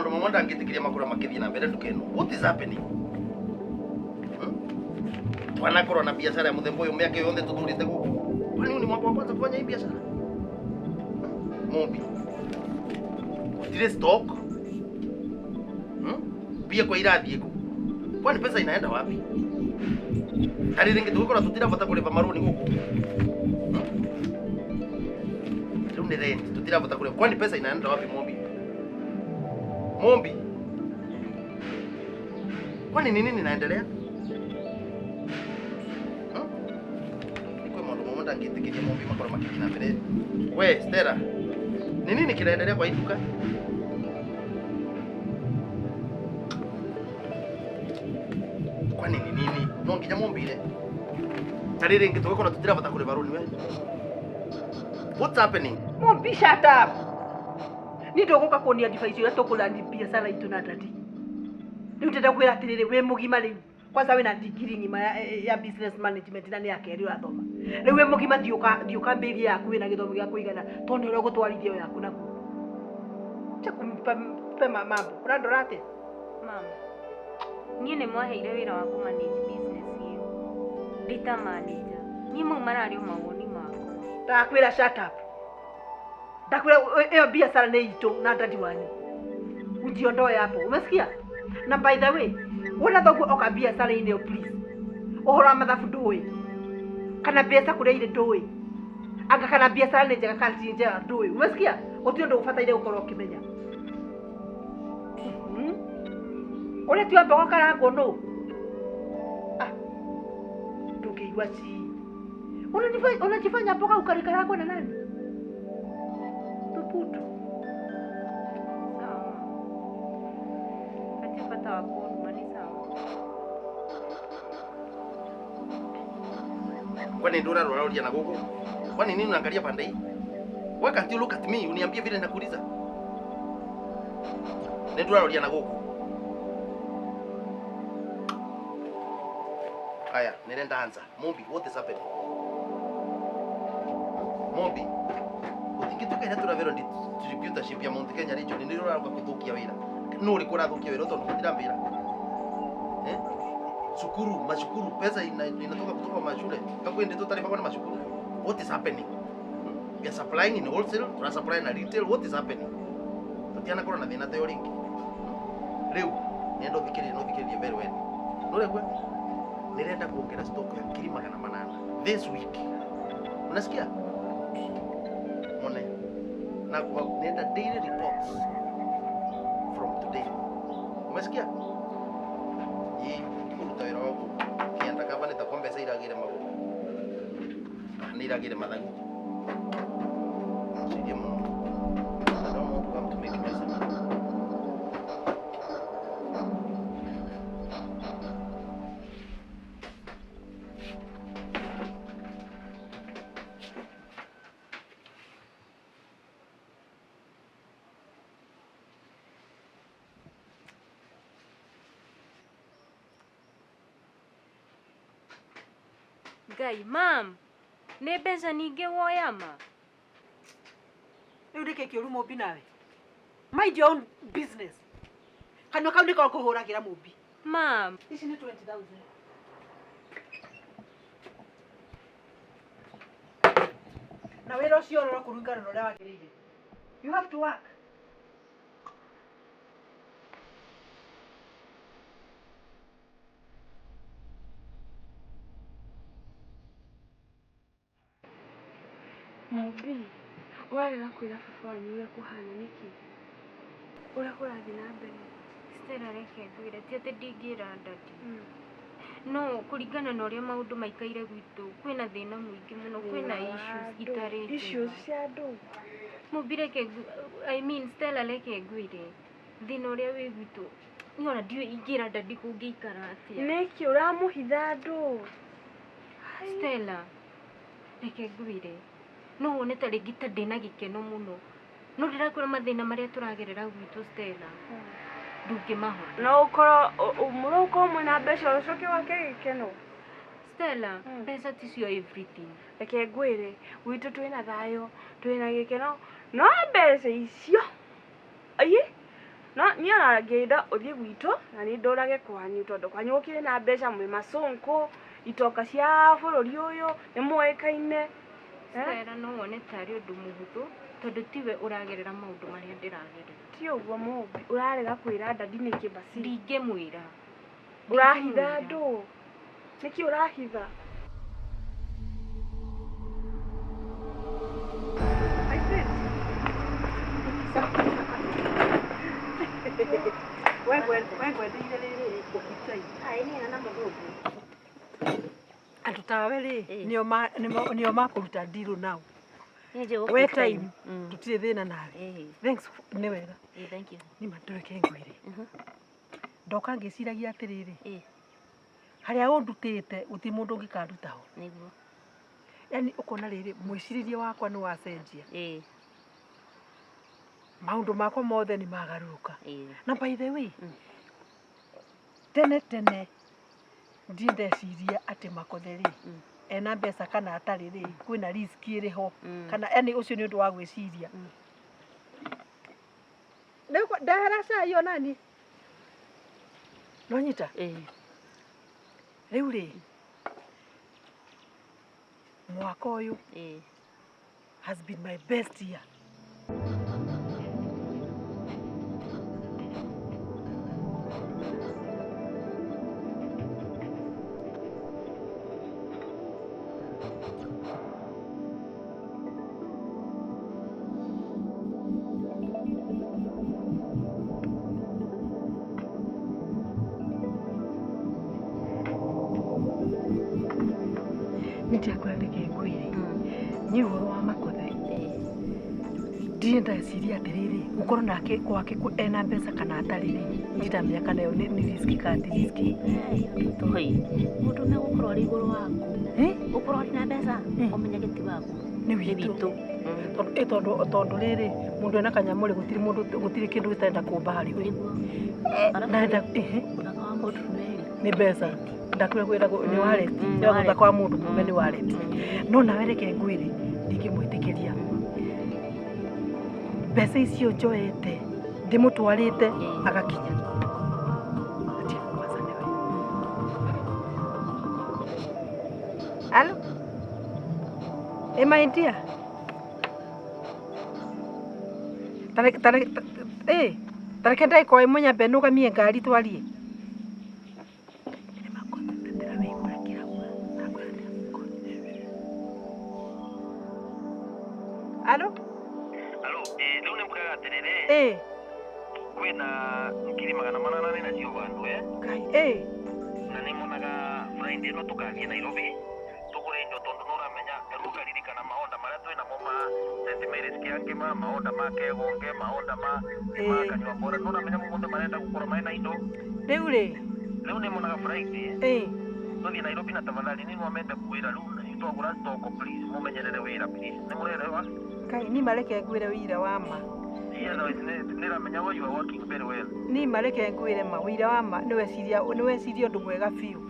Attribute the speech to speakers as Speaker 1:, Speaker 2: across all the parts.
Speaker 1: Maũndũ mamwe ndangĩtĩkĩria makũra makĩthiĩ na mbere nduka ĩno. What is happening? Twanakorwo na biacara ya mũthemba ũyũ mĩaka yothe tũtũrĩte gũkũ. Kwani huu ni mwaka wa kwanza kufanya hii biashara? Mumbi. Gũtirĩ stock. Mbia kwa irathiĩ kũ? Kwani pesa inaenda wapi? Tarĩ rĩngĩ tũgĩkorwo tũtirabata kũrĩba marũni gũkũ. Rĩu nĩ rent tũtirabata kũrĩba. Kwani pesa inaenda wapi Mumbi? Mumbi. Kwani ni nini inaendelea? Nĩ kwĩ maũndũ mamwe ndangĩtĩkĩria Mumbi makorwo makĩthiĩ na mbere. We Stella, ni nini kinaendelea kwa hii duka? Kwani ni nini? No nginya mumbire. Tarĩ rĩngĩ tũgĩkorwo tũtirabata kũrĩba rũni we. What's happening?
Speaker 2: Mumbi, shut up. Niĩ ndũgũka kuonia advice ũrĩa tũkũrani biacara itũ na daddy. Rĩu ndĩrenda kwĩra atĩrĩrĩ, wĩ mũgima rĩu. Kwanza wĩna degree ng'ima ya business management na nĩ ya kerĩ ũrathoma. Rĩu wĩ mũgima thiĩ ũkambĩrĩrie yaku wĩna gĩthomo gĩa kũigana tondũ nĩ ũrĩa ũgũtwarithia ĩyo yaku nakuo. Acha kumpa mambo. Ũrandora atĩa?
Speaker 3: Mama, niĩ nĩ mwaheire wĩra wa kũ manage business ĩyo. Ndĩ ta manager. Niĩ mau mararĩ o mawoni makwa.
Speaker 2: Ndakwĩra shut up. Ndakwĩra ĩyo biacara nĩ itũ na daddy wanyu. Ujiondoe hapo. Umesikia? Na by the way, wona thoguo oka biacara-inĩ ĩyo please. Ũhoro wa mathabu ndũĩ. Kana mbeca kũrĩa irĩ ndũĩ. Anga kana biacara nĩ njega kana ti njega ndũĩ. Umesikia? Gũtirĩ ũndũ ũbataire gũkorwo ũkĩmenya. Ũrĩa ti wamba ũgakarangwo nũ? Ah. Ndũngĩigua ci. Unajifanya mboga ukarikarangwa na nani? Thubutu.
Speaker 3: Sawa. Hatirĩ bata wa kũnduma nĩ sawa.
Speaker 1: Kwani ndio unarora na gũkũ? Kwani nini unaangalia pande hii? Why can't you look at me uniambie vile nakuuliza? Nĩ ndũraroria na gũkũ. Aya, nĩrenda answer. Mumbi, what is happening? Mumbi, gũtingĩtuĩka ira tũraberwo distributorship ya Mount Kenya region nĩ ũraroka gũthũkia wĩra. Nũ ũrĩkũ ũrathũkia wĩra tondũ gũtirambĩra? Eh? Cukuru, macukuru, pesa inatoka kutoka mashule. Kakwende tũtarĩbagwo nĩ macukuru. What is happening? We are supplying in wholesale, tũra supply na retail. What is happening? Tũtianakorwo na thĩna ta ũyũ rĩngĩ. Rĩu, nĩenda ũthikĩrĩrie na ũthikĩrĩrie very well. Nũraigua? Nĩrenda kuongera stock ya 800,000 this week. Unasikia? Mone. Na nenda daily reports from today. Umesikia? Ii ndikũruta wĩra wa kĩanda kaba nĩ takwa mbeca iragĩre magũrũ. Nĩ iragĩre mathagu. Cirie mũno. I don't want to come to make mess.
Speaker 3: Ngai, mam, nĩ mbeca ningĩ woya ma?
Speaker 2: Rĩu nĩkĩ kĩũru Mumbi nawe? Mind your own business. Kanua kau nĩko ngũhũragĩra Mumbi.
Speaker 3: Mam.
Speaker 2: Ici nĩ 20,000. Na wĩra ũcio ũrorwo kũringana na ũrĩa wagĩrĩire. You have to work.
Speaker 4: Mumbi, ũrarega kwĩra baba wanyu ũrĩa kũhana nĩkĩ? Ũrĩa kũrathiĩ na mbere?
Speaker 3: Stella, reke ngwĩre, ti atĩ ndingĩra daddy. No kũringana na ũrĩa maũndũ maikaire gwitũ, kwĩna thĩna mũingĩ mũno, kwĩna issues itarĩ njega.
Speaker 4: Issues cia andũ?
Speaker 3: Mumbi, reke I mean Stella, reke ngwĩre, thĩna ũrĩa wĩ gwitũ, niĩ ona ndiũĩ ingĩra daddy kũngĩikara atĩa.
Speaker 4: Nĩkĩ ũramũhitha andũ?
Speaker 3: Stella, reke ngwĩre, no wone ta rĩngĩ ta ndĩna gĩkeno mũno, no ndĩrakwĩra mathĩna marĩa tũragerera gwitũ Stella, ndũngĩmahota.
Speaker 4: No ũkorwo mũrokorwo mwĩna mbeca ũcoke wake gĩkeno.
Speaker 3: Stella, mbeca ticio everything.
Speaker 4: Reke ngwĩre, gwitũ twĩna thayũ, twĩna gĩkeno, no mbeca icio, aiyĩ, No niĩ ona ngĩenda ũthiĩ gwitũ na niĩ ndũrage kwanyu tondũ kwanyu gũkĩrĩ na mbeca mwĩ macũnkũ itoka cia bũrũri ũyũ nĩ mũĩkaine.
Speaker 3: Stella no wone tarĩ ũndũ mũhũthũ tondũ tiwe ũragerera maũndũ marĩa ndĩragerera.
Speaker 4: Ti ũguo Mũmbi, ũrarega kwĩra dadi nĩkĩ basi?
Speaker 3: Ndingĩmwĩra.
Speaker 4: Ũrahitha andũ. Nĩkĩ ũrahitha?
Speaker 2: Andũ tawe rĩ nĩo makũruta deal now. We time tũtirĩ thĩna nawe. Thanks nĩ wega.
Speaker 5: Thank you.
Speaker 2: Nĩ mandũreke ngwĩre. Ndoka ngĩciragia atĩrĩrĩ. Harĩa ũndutĩte gũtirĩ mũndũ ũngĩkanduta ho.
Speaker 5: Nĩguo.
Speaker 2: Yaani ũkona rĩrĩ mwĩcirĩrie wakwa nĩ wacenjia. Maũndũ makwa mothe nĩ magarũrũka. Na by the way, tene tene ndirĩ ndeciria atĩ Makothe rĩ ena mbeca kana atarĩ rĩ kwĩna risk ĩrĩ ho kana yani ũcio nĩ ũndũ wa gwĩciria. Rĩu ndehera cai onani. Nonyita? Rĩu rĩ mwaka ũyũ has been my best year. Niĩ ũhoro wa Makothe ndirĩ ndeciria atĩrĩrĩ gũkorwo nake gwake ena mbeca kana atarĩ rĩ ndindamenya kana ĩyo nĩ risk kana ti risk.
Speaker 5: Mũndũ megũkorwo arĩ igũrũ waku ũkorwo arĩ na mbeca ũmenyage ti waku
Speaker 2: nĩ witũ. Tondũ rĩrĩ mũndũ ena kanyamũ rĩ gũtirĩ mũndũ gũtirĩ kĩndũ gĩtarenda kũmba harĩ we.
Speaker 5: Ũthaka wa mũndũrũme
Speaker 2: nĩ mbeca. Ndakwĩra kwĩragwo nĩ wallet nĩ ũthaka wa mũndũ mũrũme nĩ wallet. No nawe reke ngwĩre ndingĩmwĩtĩkĩria. Mbeca icio njoete ndĩmũtwarĩte agakinya. Kwanza nĩwe. Alo? Ĩ my dear. Tareke ndagĩka o ĩmwe nyambe nũgamie ngari twarie. Alo?
Speaker 1: Alo, rĩu nĩ mbugaga atĩrĩrĩ. Kwĩna 800 nacio bandũ
Speaker 2: Ngai.
Speaker 1: Na nĩ monaga Friday ĩno tũkathiĩ Nairobi tũgũre indo tondũ nĩ ũramenya rĩu ũkaririkana maonda marĩa twĩnamo ma St Mary's Kĩangĩma, maonda ma Kegonge, maonda ma Kanyua Bora. Nĩ ũramenya mũndũ marenda gũkorwo marĩ na indo.
Speaker 2: Rĩu rĩ
Speaker 1: rĩu nĩ monaga Friday tũthiĩ Nairobi na tafadhali nĩ mwamende kwĩra rĩu twagũra stock please mũmenyerere wĩra please. Nĩ mũrerewa?
Speaker 2: Ngai ni mareke ngwĩre wĩira wa ma.
Speaker 1: Nĩramenya you are working very well.
Speaker 2: Ni mareke ngwĩre ma wĩira wa ma nĩ weciria ũndũ mwega biũ.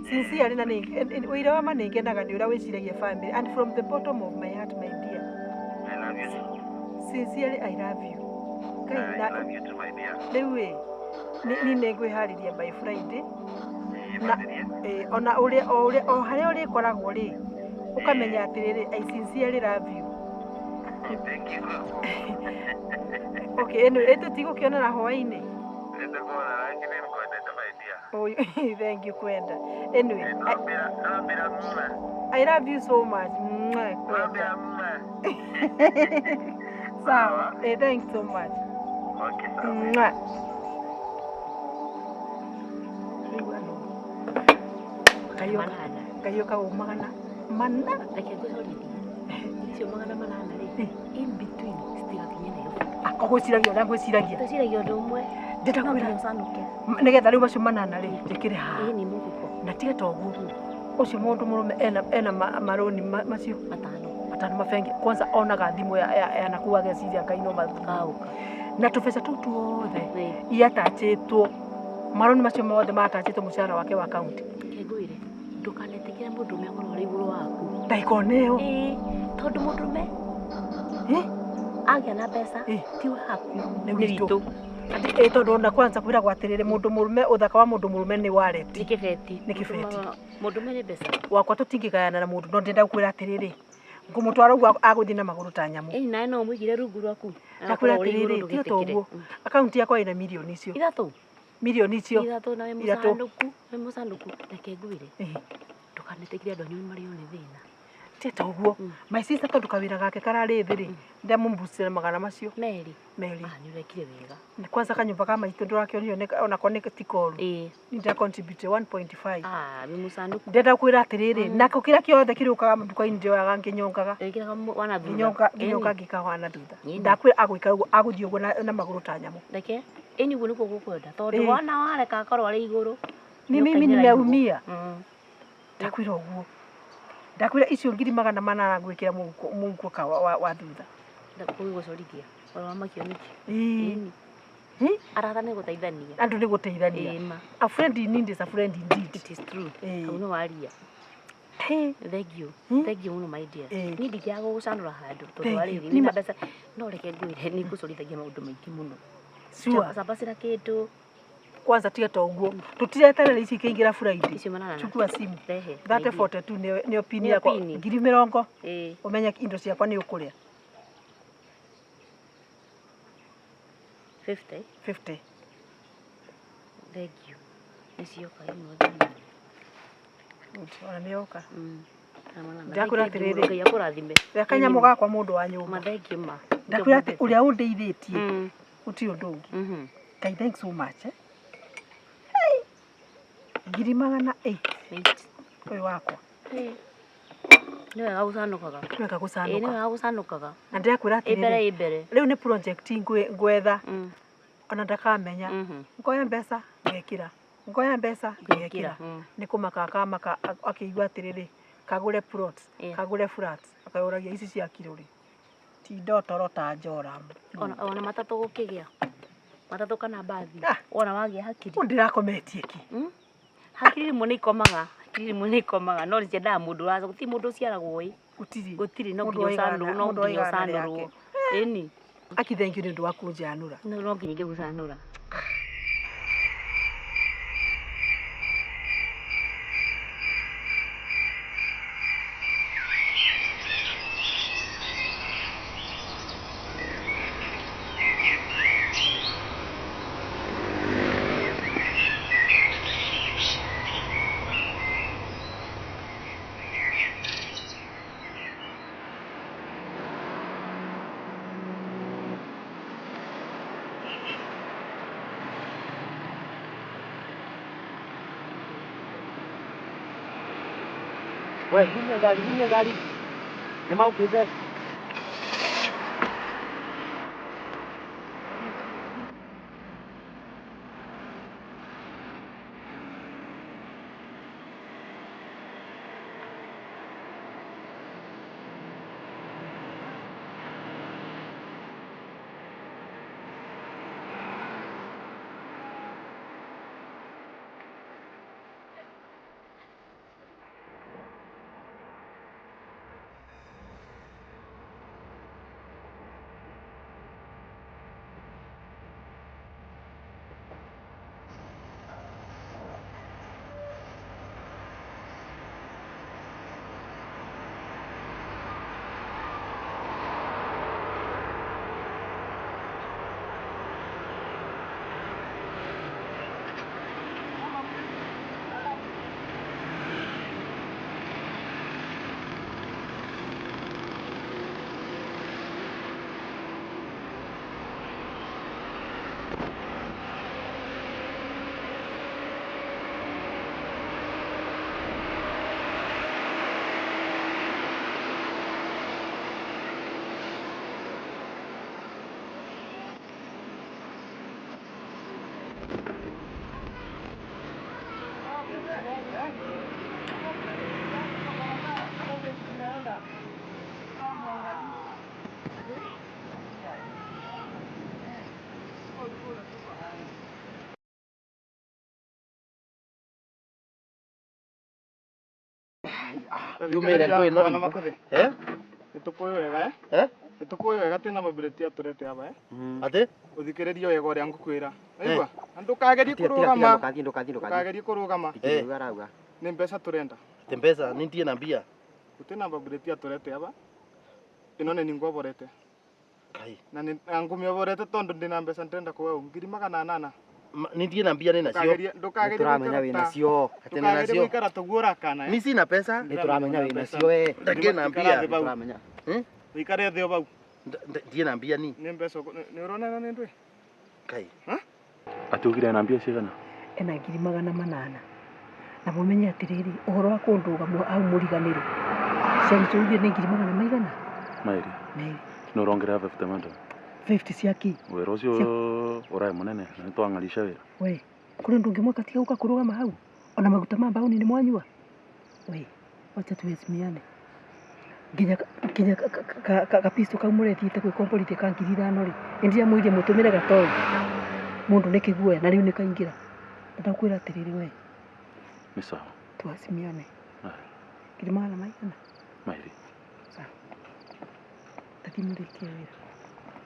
Speaker 2: Sincerely na wĩira wa ma nĩ ngenaga nĩ ũrĩa wĩciragia family and from the bottom of my heart my dear.
Speaker 1: I love you.
Speaker 2: Sincerely I love you. Ngai
Speaker 1: I love you too my dear.
Speaker 2: Rĩu ĩ ni nĩ ngwĩharĩria by Friday. Na ona ũrĩa o harĩa ũrĩkoragwo rĩ ũkamenya atĩrĩrĩ I sincerely love you.
Speaker 1: Thank you.
Speaker 2: Okay, anyway, tũtigũkĩonana hwaĩ-inĩ. Oh, thank you kwenda. Anyway, I love you so much. Kwenda. Sawa. Thanks so much.
Speaker 1: Okay, sawa.
Speaker 2: Kayo ka magana mana.
Speaker 5: Reke ngũcorithie. Icio 800 rĩ in between citigakinye Nairobi.
Speaker 2: Ũgwĩciragia ũrĩa ngwĩciragia.
Speaker 5: Twĩciragia ũndũ ũmwe.
Speaker 2: Ndĩrakwĩra
Speaker 5: ũcanũke.
Speaker 2: Nĩgetha rĩu macio 800 rĩ njĩkĩre haha.
Speaker 5: Nĩ mũhuko.
Speaker 2: Na tiga ta ũguo ũcio mũndũ mũrũme ena marũni macio matano mabengi kwanza onaga thimũ ya nakuu ageciria Ngai no mathuka. Na tũbeca tũu tuothe iatachĩtwo marũni macio mothe matachĩtwo mũcara wake wa kaunti.
Speaker 5: Ngwĩre ndũkanetĩkĩre mũndũrũme akorwo arĩ igũrũ waku.
Speaker 2: Ndagĩka ĩyo.
Speaker 5: Tondũ mũndũrũme agĩa na mbeca ti waku
Speaker 2: nĩ witũ. Ĩ tondũ ona kwanza kwĩragwo atĩrĩrĩ, mũndũ mũrũme, ũthaka wa mũndũ mũrũme nĩ wallet.
Speaker 5: Nĩ kĩbeti.
Speaker 2: Nĩ kĩbeti.
Speaker 5: Mũndũme nĩ mbeca.
Speaker 2: Wakwa tũtingĩgayana na mũndũ, no ndĩrenda gũkwĩra atĩrĩrĩ, ngũmũtwara ũguo agũthiĩ na magũrũ ta nyamũ.
Speaker 5: Ĩni nawe no ũmũigire rungu rwaku.
Speaker 2: Ndakwĩra atĩrĩrĩ, ti ta ũguo, akaunti yakwa ĩna mirioni icio.
Speaker 5: Ithatũ.
Speaker 2: Mirioni icio.
Speaker 5: Ithatũ na wĩ
Speaker 2: Ithatũ.
Speaker 5: mũcanũku, wĩ mũcanũku. Reke ngwĩre.
Speaker 2: Ĩĩ.
Speaker 5: Ndũkanetĩkĩre andũ anyu marĩo nĩ thĩna.
Speaker 2: Ti ta ũguo. My sister, tondũ kawĩra gake kararĩ thĩ rĩ, ndamũmbucĩra magana macio.
Speaker 5: Merĩ.
Speaker 2: Merĩ.
Speaker 5: Ah, nĩ ũrekire wega.
Speaker 2: Kwanza kanyũmba ka maitũ ndũrakĩonio onako nĩ ti koru.
Speaker 5: Ĩĩ.
Speaker 2: Nĩ nda contribute 1.5.
Speaker 5: Ah, wĩ mũcanũku.
Speaker 2: Ndĩrenda kwĩra atĩrĩrĩ, nako kĩrĩa kĩothe kĩrĩũkaga nduka-inĩ ndĩoyaga ngĩnyongaga.
Speaker 5: Wĩkĩraga wana thutha.
Speaker 2: Ngĩnyonga ngĩnyonga ngĩkaga wana thutha. Ndakwĩra agũikara ũguo, agũthiĩ ũguo na magũrũ ta nyamũ.
Speaker 5: Reke. Ĩni ũguo nĩguo gũkwenda. Tondũ
Speaker 2: Ĩĩ.
Speaker 5: wona wareka akorwo arĩ igũrũ.
Speaker 2: Ni
Speaker 5: nĩ
Speaker 2: mimi
Speaker 5: ũkainĩra igũrũ.
Speaker 2: nimeumia. Ndakwĩra ũguo. Ndakwĩra icio 800,000 ngwĩkĩra mũhuko ka wa thutha.
Speaker 5: Ndakũgũcorithia. Oro wamakio nĩkĩ?
Speaker 2: Ĩĩ.
Speaker 5: Ĩni.
Speaker 2: Ĩ?
Speaker 5: Arata nĩ gũteithania.
Speaker 2: Andũ nĩ gũteithania.
Speaker 5: Ĩĩ ma.
Speaker 2: A friend in need is a friend indeed.
Speaker 5: It is true.
Speaker 2: Ĩĩ.
Speaker 5: Hau nĩ waria.
Speaker 2: Hey.
Speaker 5: Thank you. Thank you mũno, my dear.
Speaker 2: Ĩĩ.
Speaker 5: Niĩ ndingĩaga gũgũcanũra handũ tondũ
Speaker 2: Thank
Speaker 5: wa
Speaker 2: you.
Speaker 5: rĩrĩ
Speaker 2: Nĩ
Speaker 5: nĩ na mbeca, no reke ngwĩre nĩ ngũcorithagia maũndũ maingĩ mũno.
Speaker 2: Sure.
Speaker 5: Cabacĩra kĩndũ.
Speaker 2: Kwanza tiga ta ũguo, tũtireterera ici ikĩingĩra Friday.
Speaker 5: Icio manana.
Speaker 2: Chukua simu.
Speaker 5: Rehe.
Speaker 2: 3042 nĩyo pin
Speaker 5: Nĩyo
Speaker 2: yakwa.
Speaker 5: pini.
Speaker 2: 20,000.
Speaker 5: Ĩĩ.
Speaker 2: Ũmenye indo ciakwa nĩ ũkũrĩa.
Speaker 5: 50.
Speaker 2: 50.
Speaker 5: Thank you. Nĩ cioka imwe thĩinĩ.
Speaker 2: Ona nĩ yoka.
Speaker 5: Ndakwĩra
Speaker 2: Ndakwĩra atĩrĩrĩ,
Speaker 5: Ngai akũrathime.
Speaker 2: Rĩa kanyamũ gakwa, mũndũ wa nyũmba.
Speaker 5: Mathengio ma.
Speaker 2: Ndakwĩra atĩ ũrĩa ũndeithĩtie gũtirĩ ũndũ ũngĩ. Ngai, thanks so much, eh. Hey. 800,000 ũyũ wakwa.
Speaker 5: Nĩ wega gũcanũkaga.
Speaker 2: Nĩ wega
Speaker 5: Ĩĩ, nĩ
Speaker 2: gũcanũka.
Speaker 5: wega gũcanũkaga.
Speaker 2: Na ndĩrakwĩra
Speaker 5: Ĩ mbere,
Speaker 2: atĩrĩrĩ,
Speaker 5: ĩ mbere.
Speaker 2: rĩu nĩ project ngwetha, ona ndakamenya, ngoya mbeca ngekĩra, ngoya mbeca ngekĩra, nĩ kũmaka akamaka akĩigua atĩrĩrĩ, kagũre plot, kagũre flat, akayũragia ici cia kirũrĩ tinda ũtoro ta Joram.
Speaker 5: Ona matatũ gũkĩgĩa. Matatũ kana mbathi. Wona wagĩa hakiri.
Speaker 2: Ũ ndĩrakometie kĩ?
Speaker 5: Hakiri rĩmwe nĩ ikomaga. Hakiri rĩmwe nĩ ikomaga no nĩ ciendaga mũndũ ũraca. Gũtirĩ mũndũ ũciaragwo ĩ.
Speaker 2: Gũtirĩ.
Speaker 5: Gũtirĩ, no
Speaker 2: Mũndũ
Speaker 5: nginya ũcanũrwo, no
Speaker 2: mũndũ wa
Speaker 5: nginya
Speaker 2: igana
Speaker 5: ũcanũrwo.
Speaker 2: rĩake.
Speaker 5: Ĩni.
Speaker 2: Aki, thank you nĩ ũndũ wa kũnjanũra.
Speaker 5: No nginya ingĩgũcanũra.
Speaker 1: We, hinya gari, hinya gari. Nĩ maũkĩte. Yumire ngũĩ no. Eh?
Speaker 6: Nĩtũkũĩ wega, eh?
Speaker 1: Eh?
Speaker 6: Nĩtũkũĩ wega twĩna mabireti atũrete aba
Speaker 1: Ate?
Speaker 6: Ũthikĩrĩrie wega ũrĩa ngũkwĩra. Waigua? Na ndũkagerie kũrũgama.
Speaker 7: Ndũkathiĩ ndũkathiĩ ndũkathiĩ.
Speaker 6: Ndũkagerie kũrũgama.
Speaker 7: Thikĩrĩria arauga.
Speaker 6: Nĩ mbeca tũrenda.
Speaker 1: Ate mbeca nintie na mbia.
Speaker 6: Gũtirĩ na mabireti atũrete aba. Ĩno nĩ ningwaborete.
Speaker 1: Kai.
Speaker 6: Na nĩ na ngũmĩoborete tondũ ndĩna mbeca ndĩrenda kũhe 800,000.
Speaker 1: Nintie na mbia nĩ nacio.
Speaker 6: Ndũkagerie
Speaker 7: Nĩtũramenya wĩ nacio.
Speaker 1: Ate nĩ
Speaker 6: ndũkagerie
Speaker 1: nacio.
Speaker 6: gũikara toguo ũrakana.
Speaker 1: Ni sina pesa.
Speaker 7: Nĩtũramenya wĩ nacio we.
Speaker 1: Ndakĩ na mbia.
Speaker 7: Nĩtũramenya.
Speaker 6: Ũikare thĩ o bau.
Speaker 1: Ndiĩ na mbia ni.
Speaker 6: Nĩ mbeca nĩ ũrona nĩ ndwĩ?
Speaker 1: Kai.
Speaker 8: Atĩ ugire na mbia cigana?
Speaker 2: Ena 800,000. Na mumenye atiriri ũhoro wa kũndũga hau mũriganĩro. Cianyu tũugire nĩ ngiri magana maigana?
Speaker 8: Maĩrĩ.
Speaker 2: Merĩ.
Speaker 8: Nĩ ũrongerera 50 madam.
Speaker 2: 50 cia kĩ?
Speaker 8: Wĩra ũcio ũraĩ mũnene na nĩtwang'arisha wĩra.
Speaker 2: We, kũrĩ ũndũ ũngĩ mwaka tiga gũka kũrũgama hau? Ona maguta ma mbaũni nĩ mwanyua? We, wacha tuheshimiane. Nginya nginya kapisto kau mũrethiĩte gwĩkomborithia ka 5,000 rĩ, nĩndĩramwĩrire mũtũmĩre gatoĩ. Mũndũ nĩ kĩguoya na rĩu nĩ kaingĩra. Ndakwĩra atĩrĩrĩ we.
Speaker 8: Nĩ sawa.
Speaker 2: Tuheshimiane. 800,000?
Speaker 8: Maĩrĩ.
Speaker 2: Sawa. Tathi mũrĩkie wĩra.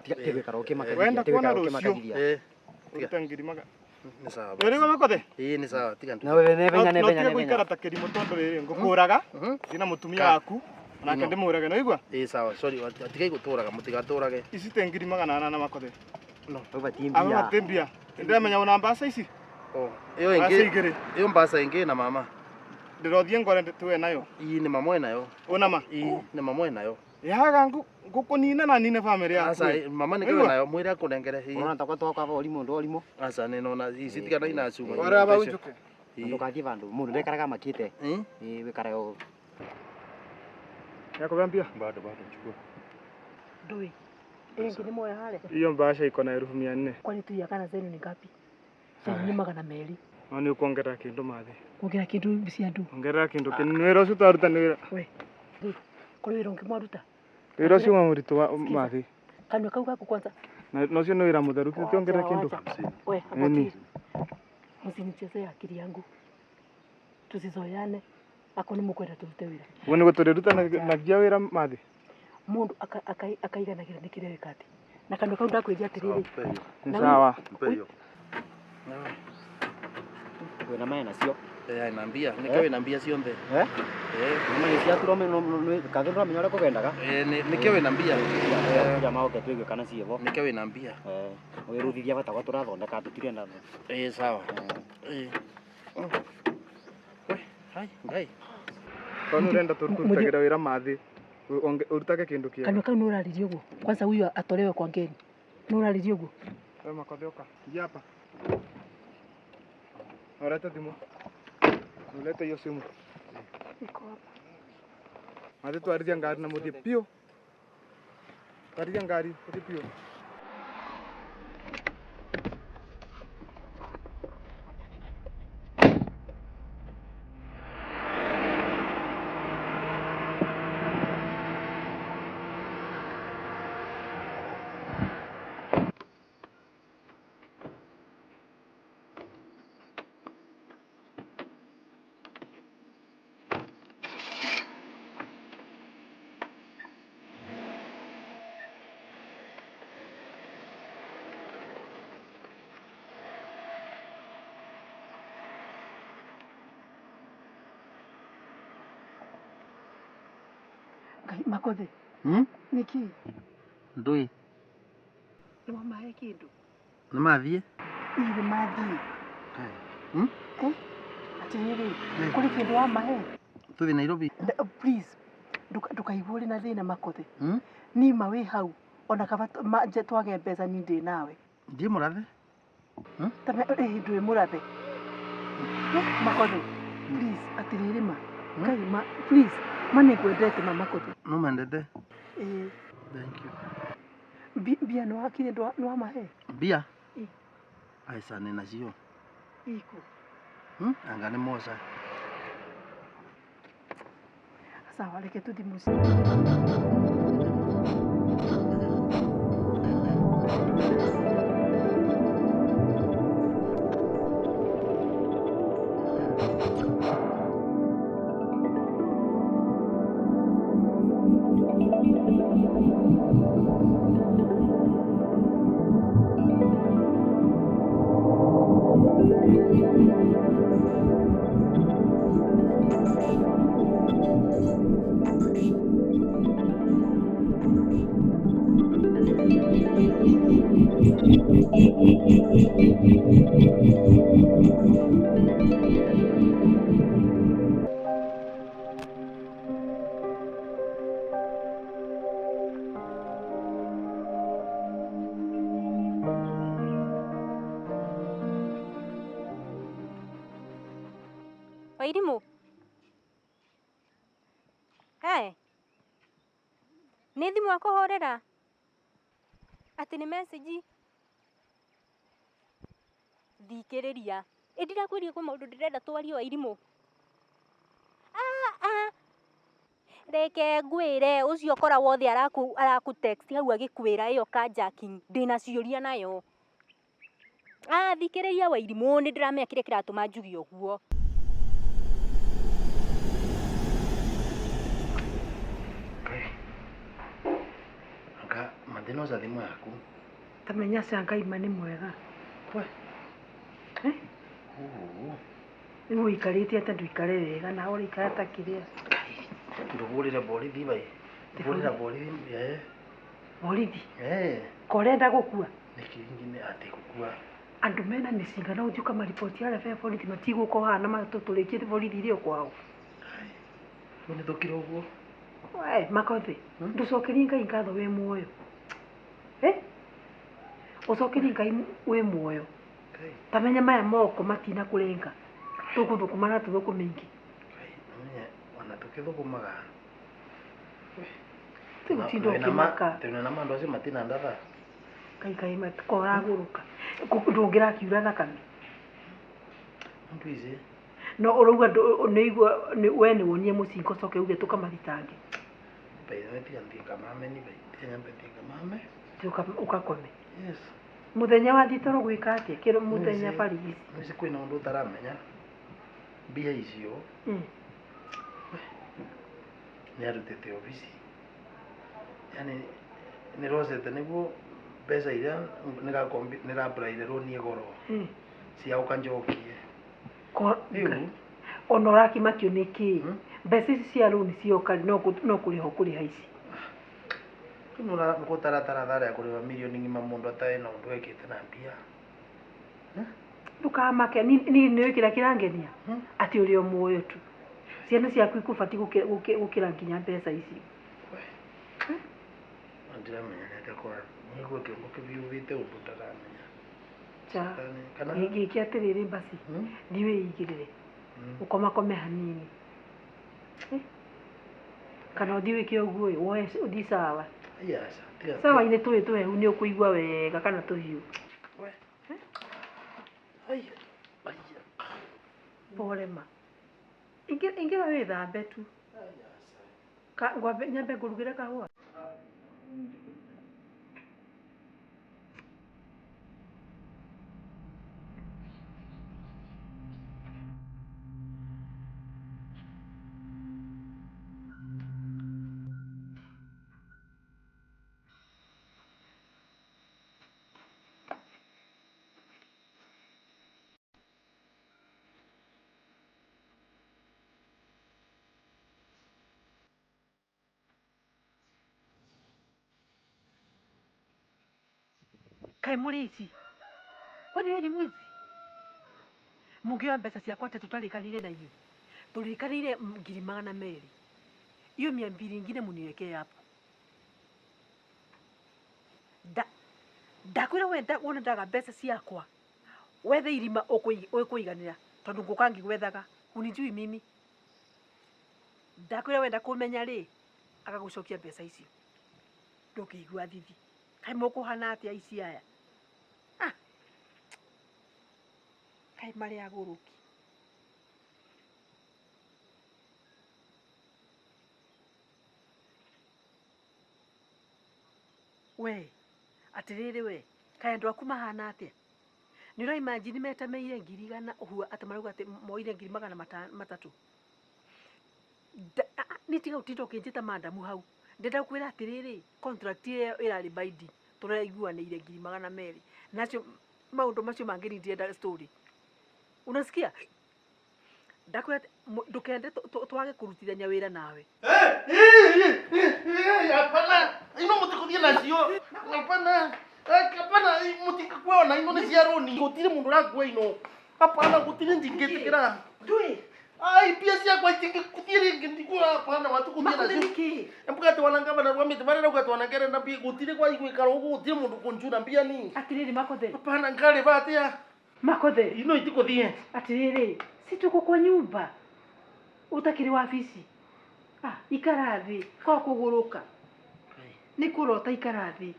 Speaker 7: Tiga gũikara ũkĩmakagithia.
Speaker 6: Wenda
Speaker 7: Tiga
Speaker 6: kuona
Speaker 7: gũikara
Speaker 6: rũciũ.
Speaker 7: ũkĩmakagithia.
Speaker 6: Ũrute ngiri magana.
Speaker 1: Nĩ sawa.
Speaker 6: Nĩũraigua Makothe?
Speaker 1: Ĩĩ nĩ sawa tiga.
Speaker 7: Na wewe nebenya
Speaker 6: No
Speaker 7: nebenya
Speaker 6: tige
Speaker 7: nebenya.
Speaker 6: gũikara ta kĩrimũ tondũ rĩrĩ ngũkũraga ndĩ na mũtumia waku onake ndĩmũrage nĩwaigua?
Speaker 1: Ĩĩ sawa sorry tigai gũtũraga mũtigatũrage.
Speaker 6: Ici te 800,000 Makothe.
Speaker 1: No.
Speaker 7: Ũbatiĩ
Speaker 6: Aba
Speaker 7: mbia.
Speaker 6: bati mbia. Ndĩramenya una mbaca ici.
Speaker 1: Oh, ĩyo
Speaker 6: Mbaca
Speaker 1: ĩngĩ
Speaker 6: igĩrĩ.
Speaker 1: ĩyo mbaca ĩngĩ na mama.
Speaker 6: Ndĩrothiĩ ngore tuwe nayo.
Speaker 1: Ii nĩ mama nayo.
Speaker 6: Una ma?
Speaker 1: Ii nĩ mama nayo.
Speaker 6: Yaga ngũkũnina na nine bamĩrĩ yaku.
Speaker 1: Aca mama nĩ kĩwe nayo mwĩre akũnengere.
Speaker 7: Ũrona takwa twakwa ũrimũ ndũ ũrimũ.
Speaker 1: Aca nĩ nona ici tigana ina cuma.
Speaker 6: Ora bau njuke.
Speaker 7: Ndũkathiĩ vandũ mũndũ ndekaraga makĩte. Ĩĩ wĩkare ũũ.
Speaker 6: Yakũbea mbia?
Speaker 8: Bado bado chukua.
Speaker 2: Ndũĩ. Ĩyo ĩngĩ nĩ moya harĩa.
Speaker 6: Hiyo mbaca iko na 400,000.
Speaker 2: Kwani tuiya kana zenu ni ngapi? Cianyu nĩ 200.
Speaker 6: No nĩ ũkuongerera kĩndũ mathi.
Speaker 2: Kuongerera kĩndũ cia andũ.
Speaker 6: Ongerera kĩndũ kĩnini wĩra ũcio twaruta nĩ wĩra.
Speaker 2: We. Kũrĩ wĩra ũngĩ mwaruta?
Speaker 6: Wĩra ũcio wa mũritũ wa mathi.
Speaker 2: Kanua kau gaku kwanza.
Speaker 6: Na ũcio nĩ wĩra mũtheru tiongerera kĩndũ.
Speaker 2: We,
Speaker 6: Nini?
Speaker 2: Msinichezee akili yangu. Tusizoeane. Ako nĩ mũkwenda tũrute wĩra.
Speaker 6: Ũguo nĩguo tũrĩruta nagia wĩra mathi.
Speaker 2: Mũndũ akaiganagĩra nĩ kĩrĩa wĩka atĩ. Na kanua kau ndakwĩria atĩrĩrĩ.
Speaker 6: Nĩ sawa.
Speaker 1: Mpe hiyo.
Speaker 7: Wĩna maya nacio.
Speaker 1: Eh na mbia, nĩkĩo wĩna mbia cionthe.
Speaker 7: Eh? Nĩ maya cia turome kathĩ ndũramenya ũrĩa kũgendaga.
Speaker 1: Eh nĩkĩo wĩna mbia.
Speaker 7: Jamaa oke twĩgue kana ciĩvo.
Speaker 1: Nĩkĩo wĩna mbia.
Speaker 7: Wĩrutithia bata tũrathondeka tũtirenda.
Speaker 1: Ĩĩ sawa. Ĩĩ. We, hai, ngai.
Speaker 6: Tondũ ũrenda tũrutagĩra wĩra mathi. Ũrutage kĩndũ kĩega.
Speaker 2: Kanua kau nĩ ũraririe ũguo. Kwanza huyu atolewe kwa ngeni. Nĩ ũraririe ũguo.
Speaker 6: We Makothe ũka. Ingia hapa. Ũrete thimũ. Ulete hiyo simu.
Speaker 2: Iko hapa.
Speaker 6: Mathi twarithia ngari na mũthiĩ piũ. Twarithia ngari mũthiĩ piũ.
Speaker 2: Makothe. Nĩkĩ?
Speaker 1: Ndũĩ.
Speaker 2: Nĩ wamahe kĩndũ?
Speaker 1: Nĩ mathiĩ?
Speaker 2: Ii nĩ mathiĩ. Atĩrĩrĩ, kũrĩ kĩndũ wamahe?
Speaker 1: Tũthiĩ Nairobi.
Speaker 2: Please, ndũkaigua ũrĩ na thĩna Makothe. Nima wĩ hau ona kaba twage mbeca ni ndĩ nawe.
Speaker 1: Ndiĩ mũrathe?
Speaker 2: Ndũĩ mũrathe. Makothe, please, atĩrĩrĩ ma. Ngai ma, please. Ma nĩngwendete ma Makothe.
Speaker 1: No mendete?
Speaker 2: Ĩĩ.
Speaker 1: Thank you.
Speaker 2: Mbia nĩ wakire nĩ wamahe?
Speaker 1: Mbia?
Speaker 2: Ĩĩ.
Speaker 1: Aca nĩ nacio.
Speaker 2: Ikũ.
Speaker 1: Anga nĩ moca.
Speaker 2: Sawa, reke tũthiĩ mũciĩ.
Speaker 3: Wairimu. Hey. Nĩ thimũ akũhũrĩra? Atĩ nĩ message? Thikĩrĩria. Ĩ ndirakwĩrire kwĩ maũndũ ndĩrenda twarie Wairimũ. Ah, ah. Reke ngwĩre ũcio kora wothe araku text hau agĩkwĩra ĩyo carjacking ndĩna ciũria nayo. Ah, thikĩrĩria Wairimũ nĩ ndĩramenya kĩrĩa kĩratũma njuge ũguo.
Speaker 1: Anga mathĩna ũca thimũ yaku.
Speaker 2: Tamenya cia Ngai ma nĩ mwega. Eh? Rĩu ũikarĩte atĩa ndũikare wega nawe ũraikara ta kĩrĩa.
Speaker 1: Ndũhũrĩre borithi bai. Hũrĩra borithi eh.
Speaker 2: Borithi?
Speaker 1: Eh.
Speaker 2: Ko ũrenda gũkua?
Speaker 1: Nĩkĩ ingĩ atĩ gũkua?
Speaker 2: Andũ mena mĩcinga no ũthiĩ ũkamariboti harĩa be borithi matigũka haha na matũtũrĩkie borithi irĩ o kwao.
Speaker 1: Rĩu nĩ tũkire ũguo.
Speaker 2: We Makothi, ndũcokerie Ngai ngatho wĩ muoyo. Eh? Ũcokerie Ngai wĩ muoyo. Tamenya maya moko matina kũrenga. Tũgũthũkũma na tũthũkũme ingĩ.
Speaker 1: Ũmenye ona tũkĩthũkũmaga.
Speaker 2: Tũgũtinda ũkĩmaka.
Speaker 1: Twĩna na mandũ acio matina ndatha.
Speaker 2: Ngai Ngai matikoragũrũka. Ndũngĩrakiura thakame.
Speaker 1: Mtu ici.
Speaker 2: No ũrauga nĩigua we nĩ wonie mũcinga ũcoke uge tũkamathitange.
Speaker 1: By the way tiga thiĩ ngamame ni bai. Tiga nyambe thiĩ ngamame.
Speaker 2: Thiĩ ũgakome.
Speaker 1: Yes.
Speaker 2: Mũthenya wathiĩ toro gwĩka atĩa? Kĩro mũthenya barigici.
Speaker 1: Nĩci kwĩna ũndũ ũtaramenya. Mbia icio nĩ arutĩte obici. Yaani nĩrocete nĩguo mbeca iria nĩramburaire rũni goro cia ũkanjokie. Rĩu
Speaker 2: Ona ũrakimakio nĩ kĩ? Mbeca ici cia rũni cioka no kũrĩha ũkũrĩha ici.
Speaker 1: Rĩu gũtaratara tharĩ ya kũrĩha mirioni ng'ima mũndũ atarĩ na ũndũ ekĩte na mbia.
Speaker 2: Ndũkamake niĩ nĩũĩ kĩrĩa kĩrangenia atĩ ũrĩ o muoyo tu. Ciana ciaku ikũbatiĩ gũkĩra nginya mbeca icio.
Speaker 1: Ndiramenya nĩ atĩa kwa nĩguo kĩongo kĩbiũbĩte ũndũ ndaramenya.
Speaker 2: Cha. Gĩkĩ atĩrĩrĩ basi thiĩ wĩigĩrĩre ũkomakome hanini. Kana ũthiĩ wĩke ũguo ĩ woe ũthiĩ sawa. Sawa-inĩ tũĩ tũhehu nĩ ũkũigua wega kana tũhiũ. Pole ma. Ingĩra wĩthambe tu. Ngwambe nyambe ngũrugĩre kahũa. Kaĩ mũrĩ ici? Kwani wewe ni mwizi? Mũngĩoya mbeca ciakwa atĩa tũtarĩkanĩire na inyuĩ? Tũrĩkanĩire 200,000. Hiyo 200 ingine muniwekee hapo. Ndakwĩra we wona ndaga mbeca ciakwa. Wethe irima ũkũiganĩra tondũ ngũka ngĩgwethaga. Unijui mimi. Ndakwĩra wenda kũmenya rĩ, agagũcokia mbeca icio. Ndũngĩigua thithi. Kaĩ mũkũhana atĩa ici aya? Ah. Kaĩ marĩ agũrũki. We, atĩrĩrĩ we, kaĩ andũ aku mahana atĩa? Nĩ ũra imagine metameire 100,000 ũguo atĩ marauga atĩ moire 300,000. Nĩ tiga ũtinda ũkĩnjĩta mandamu hau. Ndĩrenda gũkwĩra atĩrĩrĩ, contract ĩyo ĩrarĩ binding, tũraiguanĩire 200,000. Nacio maũndũ macio mangĩ niĩ ndirenda story. Unasikia? Ndakwĩra atĩ ndũkende twage kũrutithania wĩra nawe.
Speaker 1: Hapana, ino mũtikũthiĩ nacio. Hapana. Hapana mutingakua ona ino nĩ cia rũni gũtirĩ mũndũ ũrakua ino hapana gũtirĩ ndingĩtĩkĩra
Speaker 2: Ndũĩ.
Speaker 1: Ai mbia ciakwa itingĩthiĩ rĩngĩ ndikuoya hapana watu kũthiĩ
Speaker 2: Makothe
Speaker 1: nacio
Speaker 2: nĩkĩ?
Speaker 1: Embukate gavana rwa mĩtĩ marĩa rauga twanengere na mbia gũtirĩ kwa igwĩkara ũguo gũtirĩ mũndũ kũnjura mbia ni
Speaker 2: Atirĩrĩ Makothe.
Speaker 1: Hapana ngarĩba atĩa
Speaker 2: Makothe.
Speaker 1: Ino itikũthiĩ.
Speaker 2: Atirĩrĩ, si tuko kwa nyumba. Utakĩrĩ wabici. Ah, ikara thĩ kwa kũgũrũka. Nĩ kũrota ikara thĩ.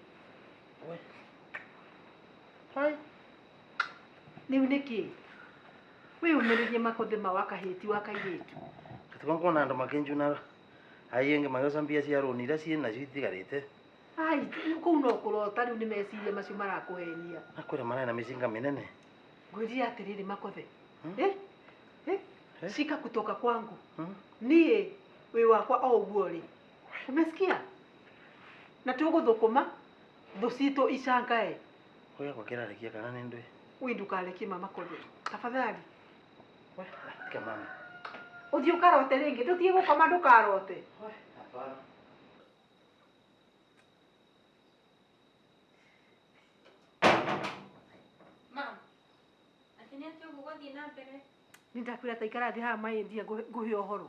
Speaker 1: Hai.
Speaker 2: Rĩu nĩkĩ? Wĩyũmĩrĩrie Makothe ma wa kahĩti wa kairĩtu.
Speaker 1: Gatuka kuona andũ makĩnjuna aingĩ magĩoca mbia cia rũni iria ciĩ nacio itigarĩte.
Speaker 2: Ai, kũu no kũrota rĩu nĩ meciria macio marakũhenia.
Speaker 1: Nakwĩra mararĩ na mĩcinga mĩnene.
Speaker 2: Ngwĩrire atĩrĩrĩ Makothe. Eh? Eh? Shika kutoka kwangu. Niĩ wĩ wakwa o ũguo rĩ. Umesikia? Na tũgũthũkũma thũ citũ icangae.
Speaker 1: Kũrĩa kwa kĩrarekia kana nĩ ndũĩ?
Speaker 2: Wi ndũkarekie mama Makothe. Tafadhali.
Speaker 1: Tiga mami.
Speaker 2: Ũthiĩ ũkarote rĩngĩ, ndũthiĩ gũkoma ndũkarote.
Speaker 1: Hapana.
Speaker 3: Mam, atĩ nĩ atĩ ũguo gwathiĩ na mbere?
Speaker 2: Nĩ ndakwĩra ta ikara thĩ haha maĩndia ngũhe ũhoro.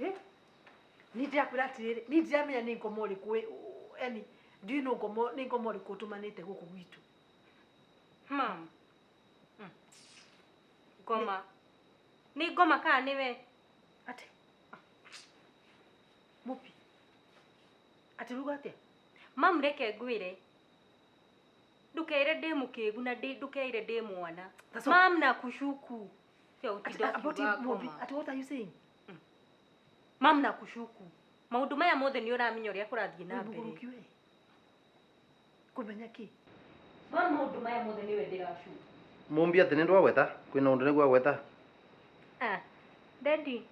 Speaker 2: Eh? Nĩ ndakwĩra atĩrĩrĩ, nĩ ndiramenya nĩ ngoma ũrĩkũ yani ndiũĩ no ngoma nĩ ngoma ũrĩkũ ũtũmanĩte gũkũ gwitũ.
Speaker 3: Mam. Ngoma. Nĩ ngoma kana nĩwe?
Speaker 2: Atĩ. Mũpi. Atĩ ruga atĩa?
Speaker 3: Mam reke ngwĩre. Ndũkeire ndĩ mũkĩgu na ndũkeire ndĩ mwana.
Speaker 2: That's all.
Speaker 3: Mam na kushuku. Tiga gũtinda
Speaker 2: Ati,
Speaker 3: ũkiuga
Speaker 2: Mũmbi,
Speaker 3: ngoma.
Speaker 2: ati what are you saying?
Speaker 3: Mam na kushuku. Maũndũ maya mothe nĩ ũramenya ũrĩa kũrathiĩ na
Speaker 2: Wĩ
Speaker 3: mbere.
Speaker 2: mũgũrũki we. Kũmenya kĩ?
Speaker 3: Mam maũndũ maya mothe nĩwe ndĩracuku.
Speaker 1: Mumbi atĩ nĩ ndwagweta kwĩna ũndũ nĩguo agweta.
Speaker 3: Ah, Daddy.